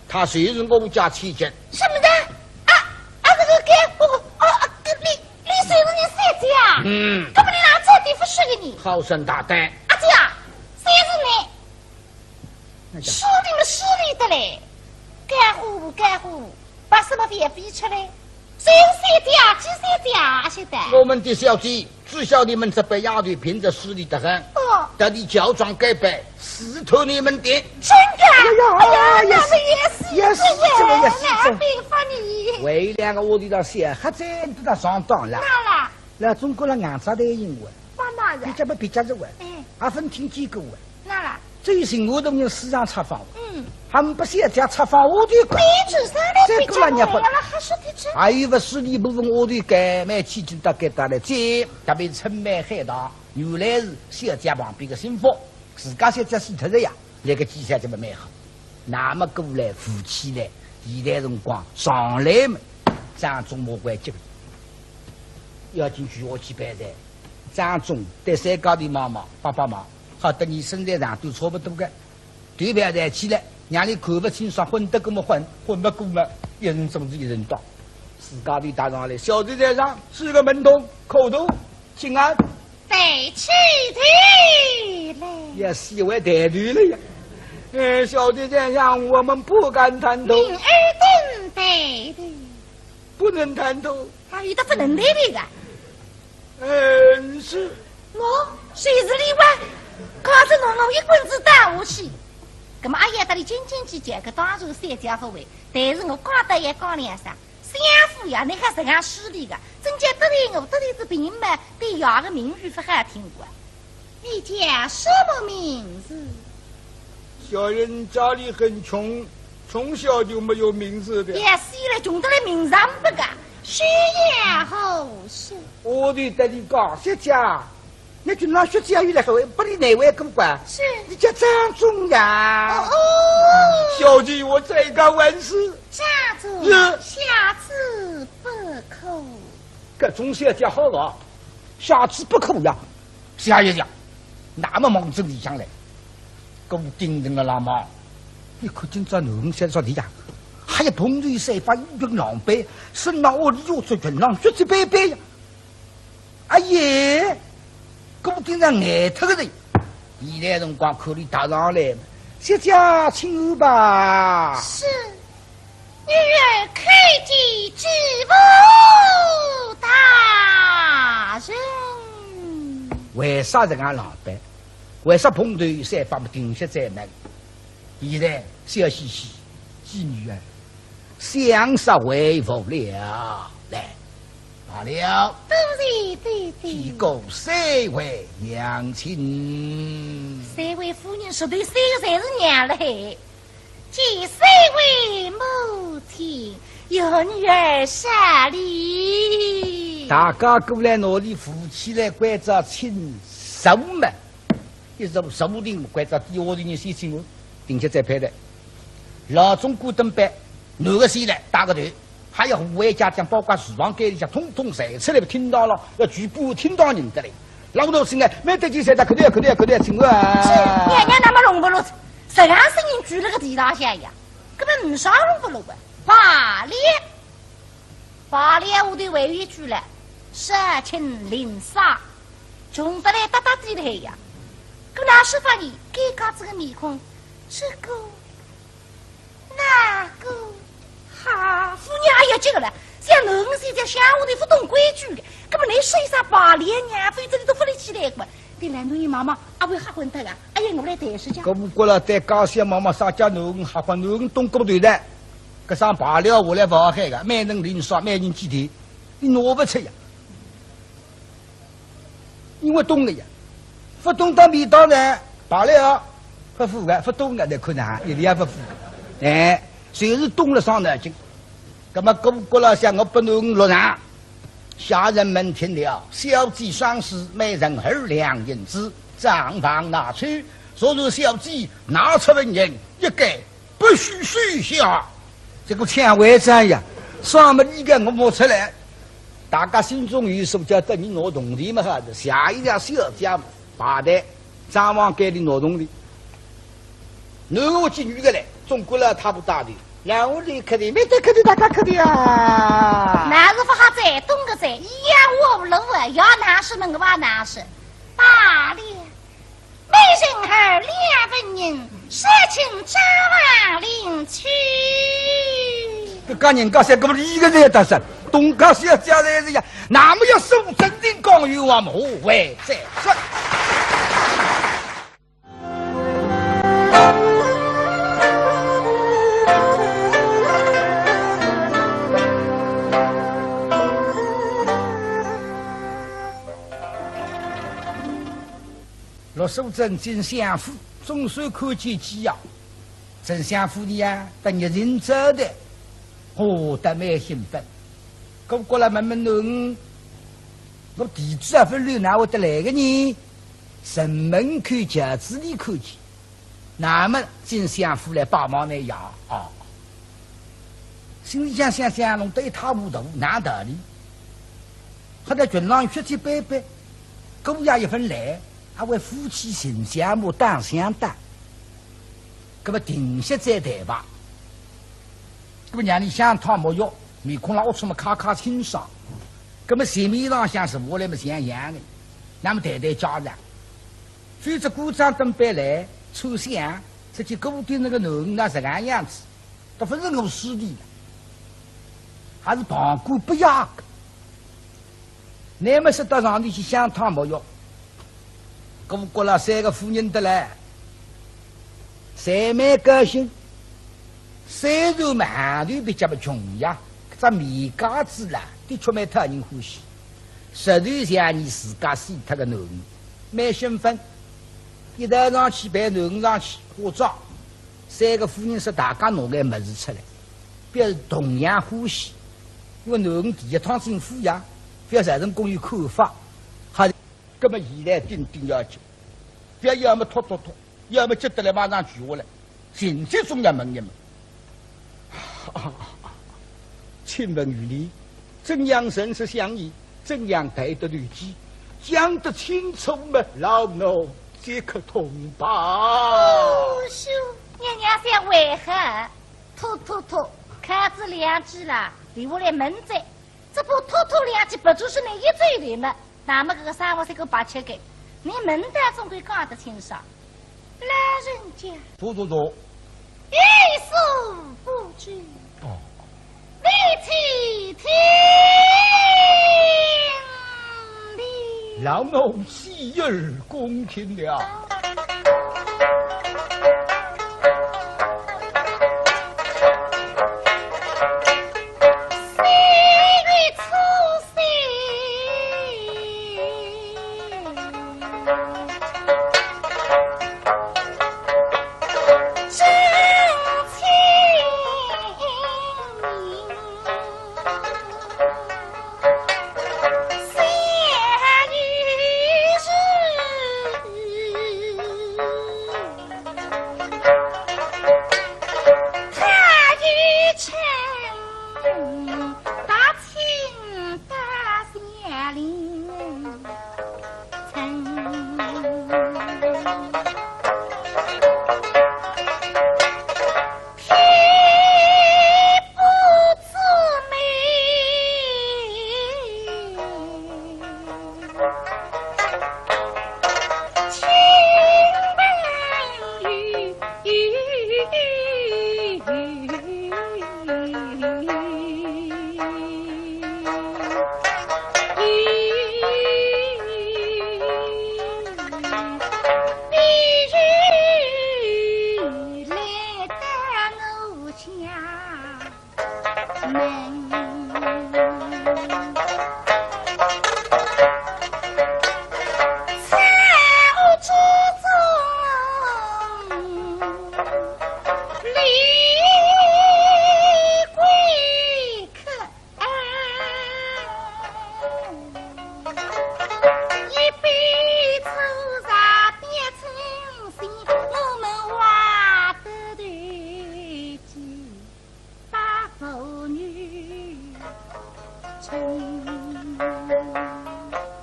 她就是我家千金。什么的？啊，啊，这个干活婆，哦，啊，你，你就是人小姐啊？嗯。葛么你哪这地方说个呢？好生大胆。啊，这样，谁是你？ 势利么势利得嘞，干活婆，干活婆，把什么也逼出来，谁是小姐，几小姐啊，晓得？我们的小姐，知晓你们这班丫头平日势利得很，哦。特地乔装改扮，试探你们的。真的？哎呀，哎呀，哎呀，也是，那么也是，也是，这个也是，这个也是，那还并不你。喂，两个屋里头小黑子都在上当了。那啦。老总管了硬着头硬问。 妈妈呀。比较不比较是问，哎。阿芬听见过问。那啦。最近我都人市场拆房，嗯。还不是要拆房下头个。你只是那比较，再过来日本，我要了还是的这。还有不是你不问下头个，买起进到该搭来，这特别春梅海棠，原来是小姐旁边个心腹，自家小姐死脱了呀，那个记载怎么蛮好。那么过来扶起来，现在辰光上来嘛，张忠莫怪急。 要紧举下去办事。张忠对三家头望望，帮帮忙，好得你身材长短差不多个，对办事起来，让你看不清爽，混得过么混，混不过么，一人总是一人当。四家头搭上来，小弟在上，四个门童，叩头，请安。抬起头来。也是为抬头了呀。呃，小弟在上，我们不敢抬头。明儿等抬头。不能抬头。 还有的不能抬头个。嗯，是。喏，谁是例外？告诉侬，我一棍子打下去。葛末阿爷搭俚斤斤计较，搿当然小姐勿会，但是我讲得也讲两声，相府呀，倷还实梗势利个，真叫得罪我，得罪仔别人嘛，对爷个名誉勿好听个。你叫什么名字？小人家里很穷，从小就没有名字的。也死了，穷得来名字也没个。师爷何姓？我对得俚讲，小姐， 倷今朝小姐又来说，拨俚难为过个。是。你叫张忠呀？哦，哦。小姐，我罪该万死。张忠，是。下次不可。搿种小姐好啊，下次不可呀。谢谢谢谢，葛末望仔里向来，顾鼎臣个老妈，倷看今朝囡儿三十几呀，还有蓬头散发，衣裙狼狈，身浪下里又着裙浪，血迹斑斑呀。 哎呀，顾鼎臣呆脱个哉。现在辰光看俚踏上来嘛，小姐请安吧。是，女儿叩见知府大人。为啥实梗狼狈？为啥蓬头散发么？定歇再问。现在笑嘻嘻，见女儿， 相识为父了。来，罢了。多谢爹爹。见过三位娘亲。三位夫人，实头三个侪是娘了嘿。见三位母亲，有女儿失礼。大家过来拿俚扶起来，关照请坐嘛。 一直坐定，关照底下个人先请安，定歇再配搭。老总管登班，男个先来，带个头，还有护卫家将，包括厨房间里向，统统侪出来，厅堂浪，要全部厅堂认得来。老头子呢，蛮得劲噻，快点，快点，快点，请安。是，娘娘那么弄勿落，实梗声音举了个地浪向呀，根本没啥弄勿落个。罢了。 罢了下头还有一句了，社情零散，穷得来搭搭底了呀。搿哪是法呢？尴尬仔个面孔，这个，那个，哈，夫人也要急个了，像囡儿现在乡下头勿懂规矩个，搿么倷说一声罢了呀，否则俚都勿立起来个。 对了，侬一妈妈，阿会吓昏脱个，哎呀，我来抬实梗。搿勿过了，对家小妈妈啥叫囡儿吓昏，囡儿懂个勿对的。搿声罢了下来勿好喊个，每人领赏，每人几钿，俚拿勿出呀。因为懂个呀，勿懂到面堂呢，罢了，勿付个，勿懂个，倷看呐，一点也勿付。哎，就是懂了伤脑筋。葛么顾阁老想我拨囡儿落场， 下人们听了，小姐赏赐每人二两银子，账房拿去，若是小姐拿出纹银，一概不许收下。这个抢回账呀，算么俚个我摸出来。大家心中有数，叫得人拿铜钿么好，下一个小姐排队，账房间里拿铜钿。 囡儿进女个来，总归了他不搭理。然后你客气，没得客气，大家客气啊。那是勿好再懂个哉，一样我不懂啊，要难是能够吧难是。罢了，每人二两纹银，说请账房领去。搿家人家三个么一个人也搭上，东家小姐来了呀，那么要收真正讲有话么，后会再说。 陆素贞进相府，总算看见几呀。 丞相夫人呀，得热情招待，哦，得蛮兴奋。顾阁老问问囡儿，我地址也勿留，哪会得来个呢？城门口轿子里看见，那么进相府来拜望呢呀，啊。心里想想想，弄得一塌糊涂，哪道理？还在裙浪血迹斑斑，姑爷一份来，还为夫妻情结么打相打。 搿么定歇再谈吧。搿么让俚香汤沐浴，面孔浪龌龊么揩揩清爽。搿么席面浪向坐下来么像样个，那么谈谈家常。否则官长登班来，抽香，说起顾鼎臣个囡儿哪实梗样子，倒勿是我势利了，还是旁观不雅个。 乃么说到上头去香汤沐浴，顾阁老三个夫人得来，侪蛮高兴。虽然嘛行头比较么穷呀，搿只棉袄子啦，的确蛮讨人欢喜。实头像伲自家死脱个囡儿，蛮兴奋。一道上去陪囡儿上去化妆，三个夫人说大家拿眼物事出来，表示同样欢喜。因为囡儿第一趟进府呀，覅造成公园看法。好，葛么现在顶顶要紧，覅要么拖拖拖， 要么急得来马上跪下来，情急总要问一问。啊，请问于理，怎样认识相爷？怎样待得投机？讲得清楚么，老奴即刻通报。哦，是，娘娘想为何？拖拖拖，靠仔两句啦，留下来问哉。 只怕拖拖两句，不就是那一嘴头么？那么搿个生活是个白吃个，倷问得总归讲得清爽。老人家，坐坐坐。有所不知。哦。你且听听。老奴洗耳恭听了。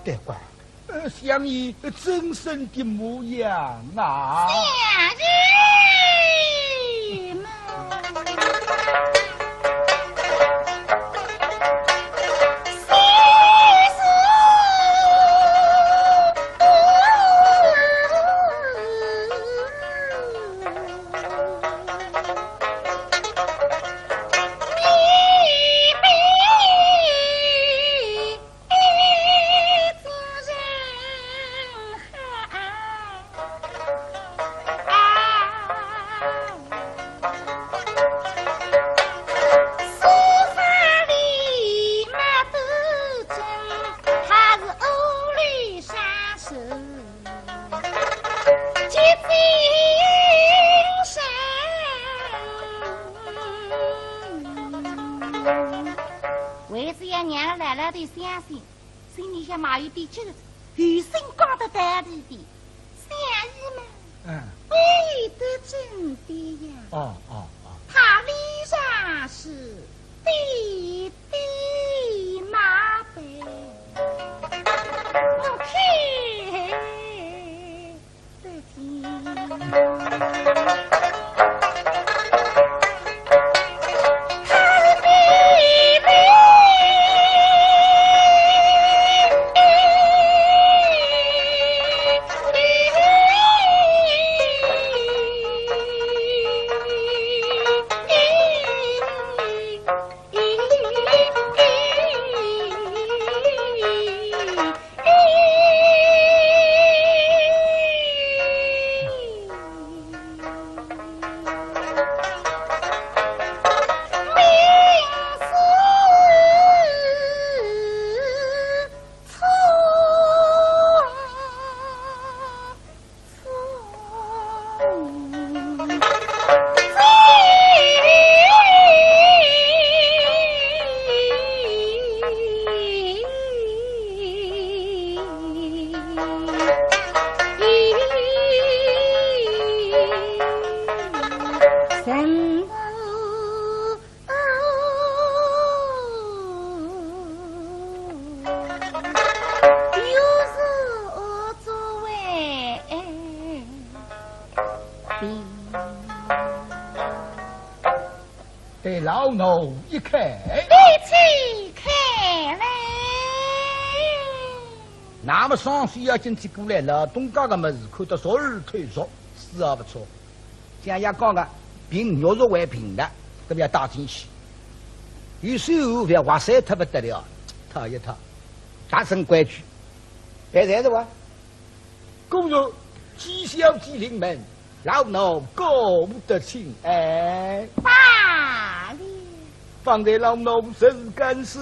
对，乖，呃，相爷真身的模样啊。相爷嘛。为仔要让老老头相信，心里向嘛有点急，有心讲得道理的。相爷嘛，嗯。为得真的呀。哦，哦，哦。他理上是爹爹马背，我看老奴一看。你且看嘞。那么双手要紧接过来，老东家个么事看得熟而透熟，是啊不错。像伢讲个，凭玉石为凭个，搿么要带进去。有时候覅划碎脱不得了，套一套，达成规矩，别在这哇。 公主，纪晓姐临门，老奴告得请安。罢了。方才老奴甚是敢事，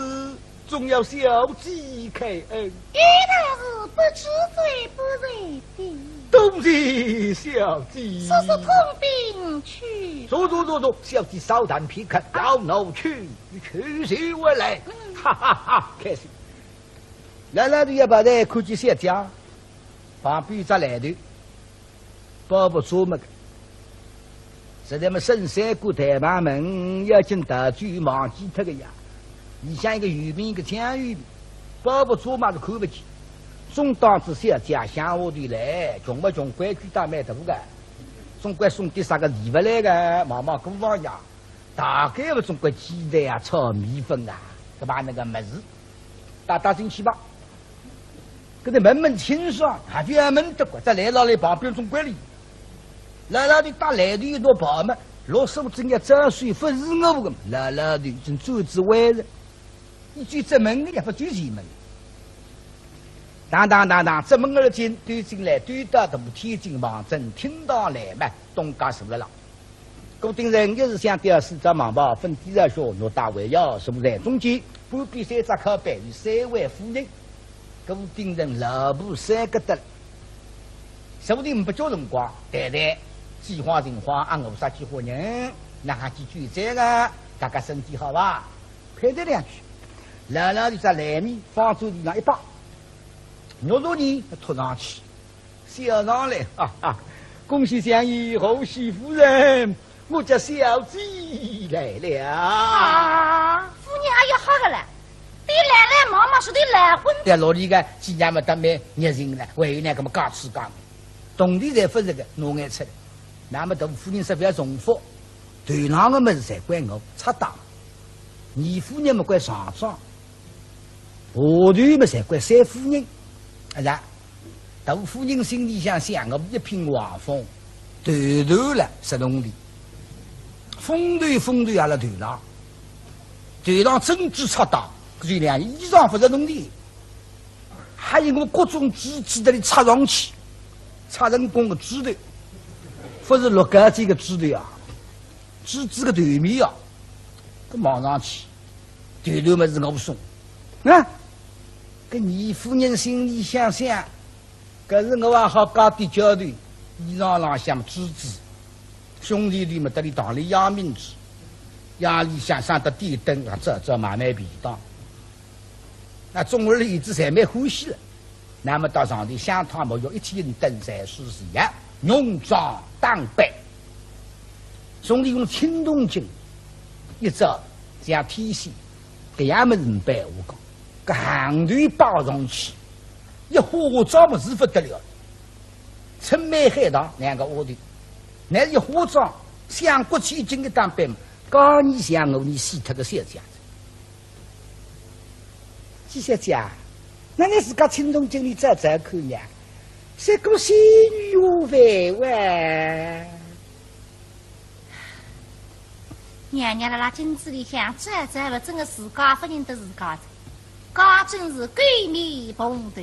总要小姐开恩。你倒是不知罪不罪的。多谢小姐。速速通禀去。坐坐坐坐，小姐稍暂片刻，老奴去，去就回来。嗯。哈哈哈，开心。来来的也跑来看见小姐。 旁边只来头，包袱遮么个。实在么，沈三官台旁门要紧逃走忘记脱个呀。里向一个游民，一个抢游民，包袱遮么是看不见。总当仔小姐想下头来，穷么穷，规矩倒蛮大个，总归送点啥个礼物来个，望望过房呀。 大概勿总归鸡蛋啊、炒米粉啊，搿般那个物事，带带进去吧。搿个问问清爽，还覅问得过，再来了来旁边总归哩。来了你带来的一道跑嘛，老师傅正要招手，勿是我个，来了的已经走之外了。 伊就进门个呀，勿就前门。当当当当，进门而进，走进来，走到大厅进房正厅堂来嘛，东家坐了啦。顾鼎臣一时想，吊四只蟒袍，粉底朝靴，玉带围腰，坐在中间，旁边三只靠背，有三位夫人。顾鼎臣老婆三个得了，说不定勿叫辰光，谈谈，几化情况啊，我啥几化人，哪哈去救灾个，大家身体好伐？ 拍了两句，老老的只烂面放桌子上一摆，玉镯呢托上去，笑上来，哈哈，恭喜相爷，贺喜夫人，我家小姐来了。啊，夫人也要好个了，对来来忙忙说对来婚。在落里个几娘么倒蛮热情了，还有那个么介吃介，铜钿侪勿是个，拿眼出来。那么大夫人说勿要重复，头浪个么事侪归我，插档。 二夫人么归上长，下头么侪归三夫人。啊啦，大夫人心里想想，我一品王凤，头头了十铜钿，风头风头也辣头浪，头浪珍珠插档，搿就两衣裳勿是铜钿。 还有我各种珠子搭里插上去，插成功个珠头，勿是落盖子个珠头啊，珠子个头面啊，搿望上去，头头么是我送。啊，搿二夫人心里想想，搿是我也好加点交头，衣裳浪向么珠子，胸前头么搭里当里压明珠，夜里向上得点灯啊，照照买买便当。 那总而言之，侪蛮欢喜了。那么到上头香汤沐浴，一天一灯，侪是是呀，浓妆打扮。从里用青铜镜一照，像天仙，搿样么是没白话讲，搿行头摆上去，一化化妆么是勿得了，春梅海棠两个丫头，乃是一化妆，相国千金个打扮嘛，讲你像我，你死脱个小姐。 季小姐，那你自家青铜镜里照照看呀，像个仙女下凡哇。娘娘辣辣镜子里向照照了，真个自家勿认得自家哉，讲真是狗面蓬头。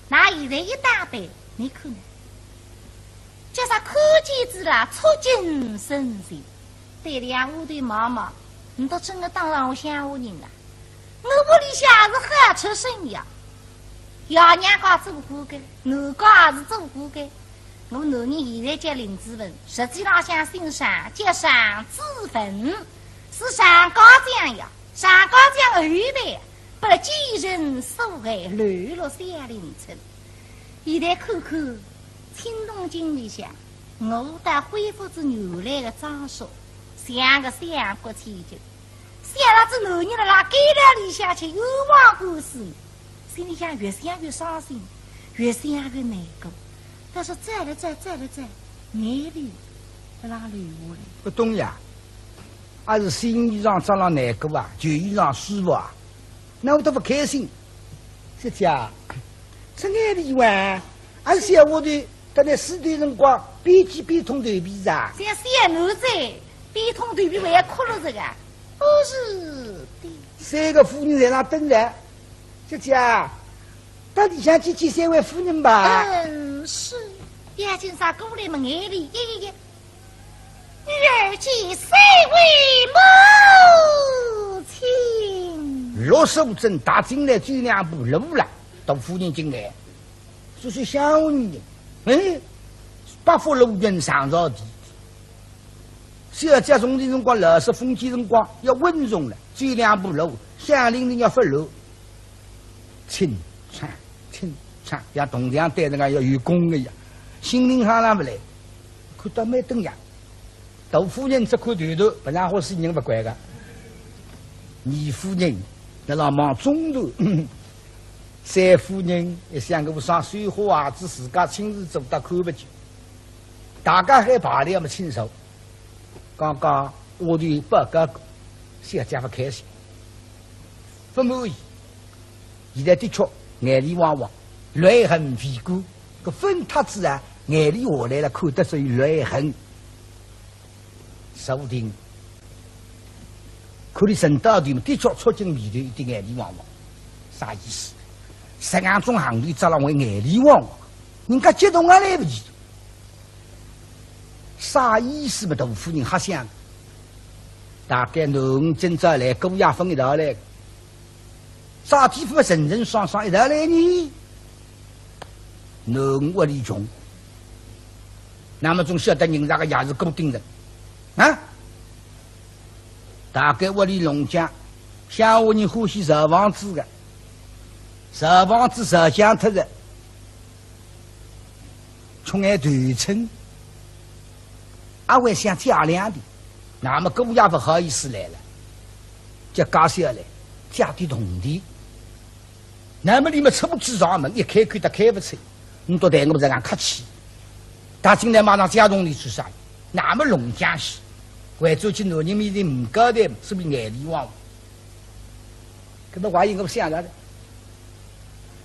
那现在一打扮，你看呢？叫啥看见仔啦，触景生情。 对两屋头望望，倷倒真个当上我乡下人啊。我屋里向也是好出身呀，爷娘家做官个，奴家也是做官个。我男人现在叫林子文，实际浪向姓常，叫常子文，是常家将呀。常家将后代，拨了奸臣所害，流落小林村。现在看看，青铜镜里向，我倒恢复仔原来个装束，像个相国千金。 想到仔男人辣辣监牢里向吃冤枉官司，心里向越想越伤心，越想越难过。但是再了再，再了再，眼泪辣辣流下来。勿懂呀，阿是新衣裳着了难过啊，旧衣裳舒服啊，那我都勿开心。小姐啊，这眼里哇，阿是小丫头，等辣死脱辰光，边去边捅头皮啊？像小囡子，边捅头皮还哭了这个。哦，是的。三个夫人在那等着，小姐啊，到里向去见三位夫人吧。嗯，是。要紧啥过来么，眼里一一一。 女儿见三位母亲。陆素贞踏进来走两步路了，大夫人进来，说是小丫头，哎，八福路云上朝的。小姐从前辰光，老式封建辰光要稳重了，走两步路，乡邻人要发落。 清唱，清唱，像铜匠对那个要有功个呀。心灵好了勿来，看到没灯呀。大夫人只看头头，勿然好死人勿怪个。二夫人，那老忙中途，三夫人也想个啥，水花鞋子自家亲自做到看勿见。大家还排列么清楚。 刚刚丫头报告过，小姐勿开心，勿满意。现在的确眼泪汪汪，泪痕飞过，搿分脱仔啊，眼泪下来了，看得出有泪痕。说不定，看伊沉到头，的确触进眉头，一滴眼泪汪汪。啥意思？实梗种行头，只让我眼泪汪汪，人家激动也来勿及。 啥意思嘛？大夫人瞎想，大概囡儿今朝来，姑爷勿一道来，啥地方嘛，成成双双一道来呢？囡儿屋里穷，那么总晓得人家个爷是顾鼎臣啊。大概屋里弄僵，乡下人欢喜造房子个，造房子造僵脱了， 出眼头寸，阿会想借两钿，那么姑爷勿好意思来了，借介少来，借点铜钿。那么伊么出不去上门，一开口搭开勿出，你到对我实梗客气，踏进来马上借铜钿做啥？那么弄僵些，回转去男人面前勿交代，是勿是眼泪汪汪？搿么我也有想着的。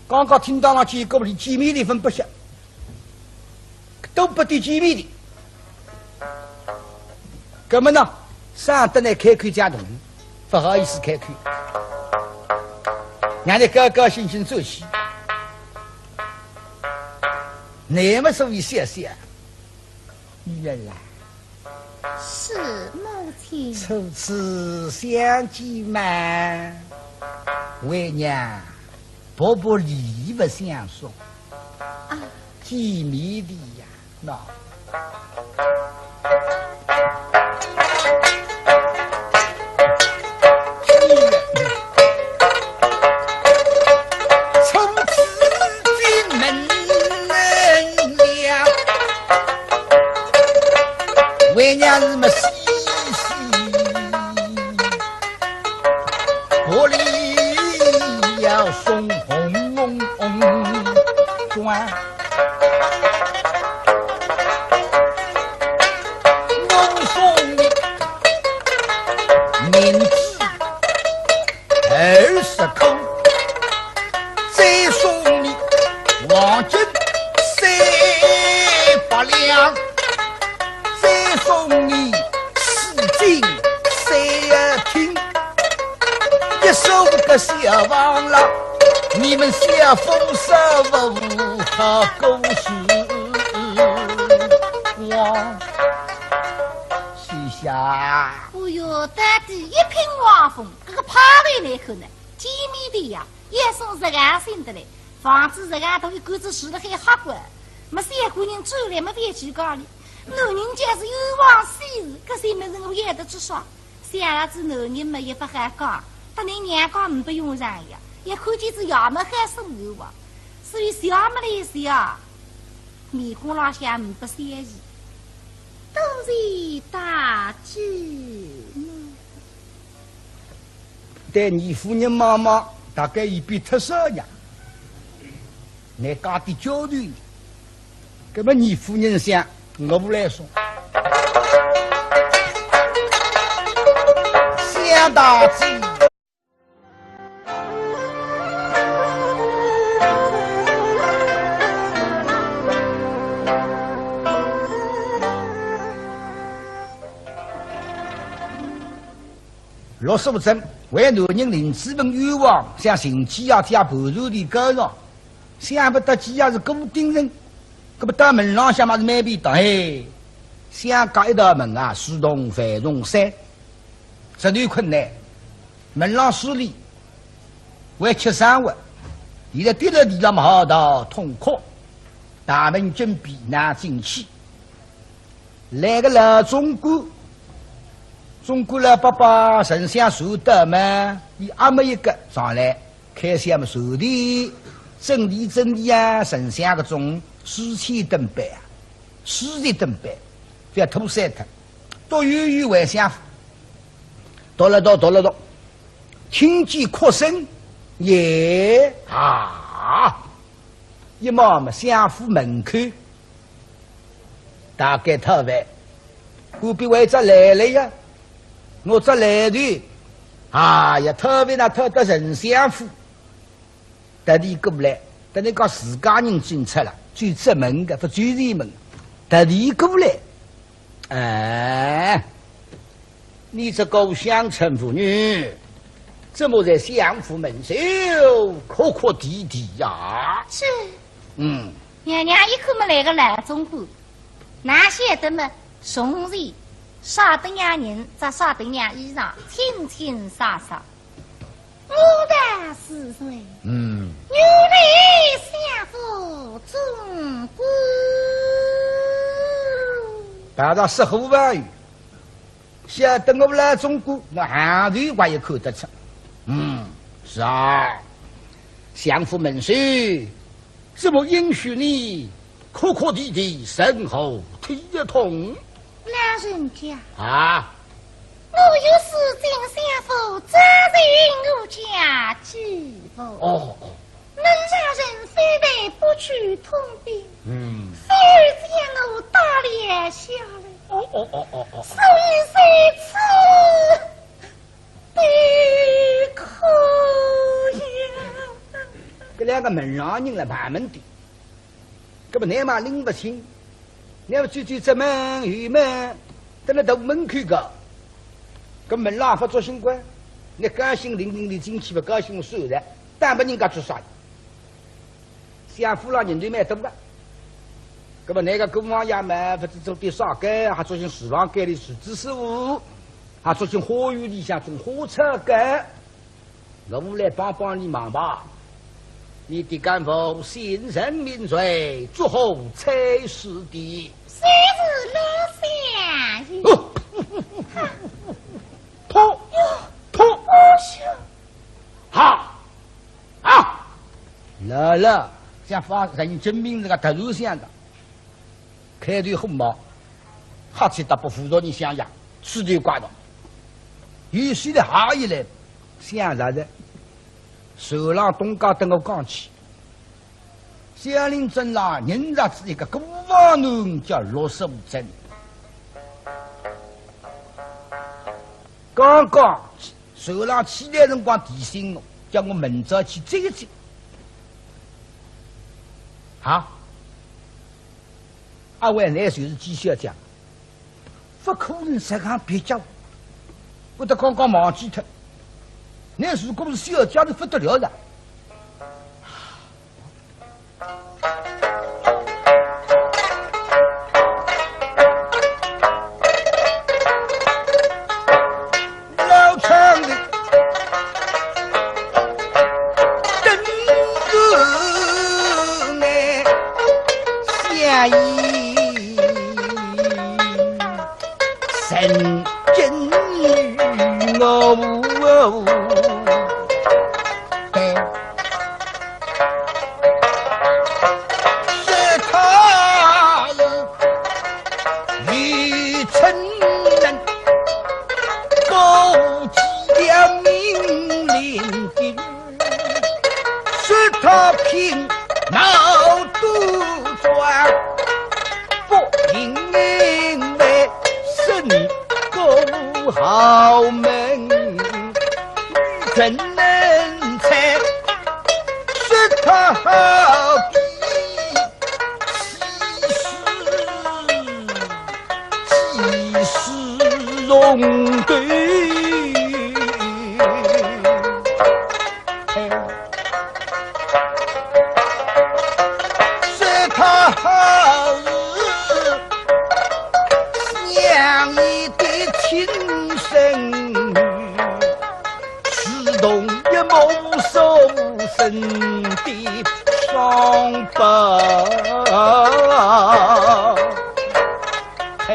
刚刚听到了见过面，见面礼分不晓， 都勿得见面的。搿么呢，省得来开口借铜钿，勿好意思开口。让伊高高兴兴转去。那么所以想想，女儿啊， 是，母亲。初次相见嘛，为娘薄薄礼物相送，啊，见面的呀，喏。 初次进门呀，为娘是么喜喜，薄礼要送红红红装。 我送你银子二十颗，再送你黄金三百两，再送你丝巾三厅。 一首个小房了，你们小风少不好过时光。是呀。哦哟，到底一品王府，搿个派头蛮好呢。见面的呀，也送实梗新的嘞，房子实梗大，一个子住了还好过。没三个人住了，没饭吃讲哩。男人家是有房喜事，搿些物事我要得去耍。 小伢子男人嘛也勿好讲，搭倷娘讲呒不用场呀，也看见仔爷么还是我哇，所以笑么来笑，面孔浪向呒不笑意。多谢大姐。对二夫人望望，大概已变脱色呀。 倷家底交代，搿么二夫人想，我勿来说。大吉。陆素贞为男人林子文冤枉，想寻机啊，借盘缠钿告状。 想勿到既然是顾鼎臣，搿么到门浪向嘛是蛮便当哎。想隔一道门啊，自动繁荣山，实在困难。门浪势利，会吃生活。现在跌了地浪嘛好逃痛快，大门紧闭难进去。 来个老总管，总管老伯伯丞相传得嘛，伊阿末一个上来，开箱么传的，整理整理啊，丞相搿种书签等板啊，书籍等板，覅拖散脱，都有有回箱，读了读，读了读，听见哭声，耶啊！一望么相府门口。 大概讨饭，隔壁位只来了呀，我只来的，啊呀，讨饭哪讨得丞相府，特地过来，等于讲自家人进出了，最正门的，勿走前门，特地过来。哎，你这个乡村妇女，怎么在相府门首哭哭啼啼呀？是。 嗯。娘娘一看么来个老总管，哪晓得么从前啥等样人，着啥等样衣裳，清清爽爽。我道是谁？嗯。原来相府总管。大家说话吧。 晓得我来中国，那行头我也看得出。嗯，是啊，相府门首，怎么允许你哭哭啼啼，甚后体也痛？老人家，啊？我有事进相府，只因我家继父。哦，哦。 门上人非但不去通禀，嗯。反而将我打了下来。哦，哦，哦，哦，哦。所以在此的苦呀。搿两个门上人来盘问的，搿么难嘛拎勿清，难么走走这门后门，等了到门口个，搿门上勿作兴关，你高兴拎拎俚进去，勿高兴算了，打拨人家做啥？ 相府浪人头蛮多个。搿么那个姑王爷嘛，勿知做点啥个，还做进厨房间里厨子师傅，还做进花园里向种花草个。我来帮帮你忙吧。你的干父姓甚名谁，作何差事的？谁是老相爷？哦，痛，痛，哦，是。 哈！啊！来了，像发神经病这个头路像的，开头很忙，哈气大不服着你想呀，吃头挂的。有些的哈一来，想啥的，手浪东家等我讲起。 小林镇上认着仔一个姑房囡叫陆素贞。刚刚手浪起来辰光提醒我，叫我明朝去接一接。啊？阿为难就是几小姐。 勿可能实梗蹩脚，我都刚刚忘记脱。那如果是小姐，就勿得了了。老丈人，等我来相依。 曾经与我，说他是愚蠢人，勾结了命令的，说他品貌多端， 不应为身过豪门。怎能猜？说他好比起势，起势从头。 是他好似相依的亲生女，如同一母所生的双胞胎。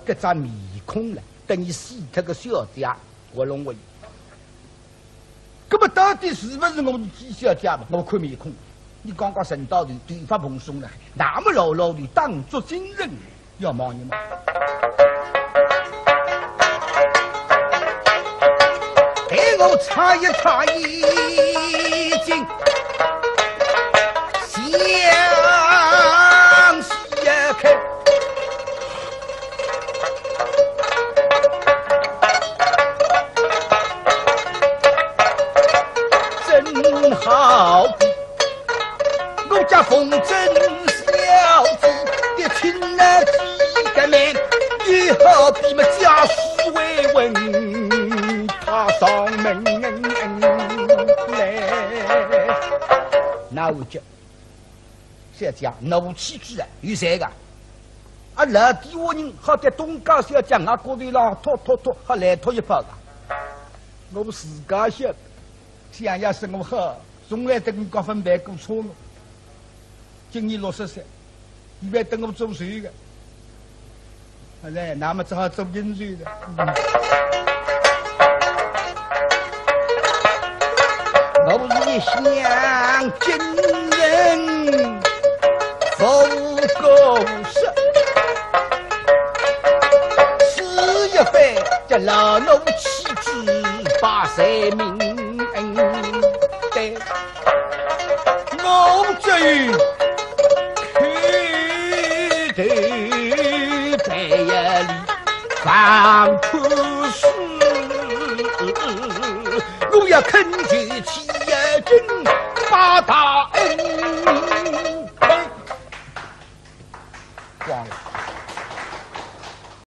搿张面孔了，等于死脱个小姐，我认为。 搿么到底是勿是我们的小姐嘛？我看面孔，你刚刚升到头，头发蓬松了，那么老老的当作精神，要望一望。待我擦一擦眼睛，想是也开。 真好比我家凤珍小姐的亲儿子个面，也好比么家书为文，他上门来。那我讲，小姐，怒气之啊，有谁个？啊，老底下人好在东家小姐，我过头浪拖拖拖，好来拖一把个。我自家晓得，想要生活好，从来等我分别过错了。今年六十岁，伊还等我做寿个。 好嘞，那么只好做人寿了。我是一向敬人无过失，是一番叫老奴妻子把罪名。对， 我只有磕头拜呀礼，万般是，我要恳求起呀真八大恩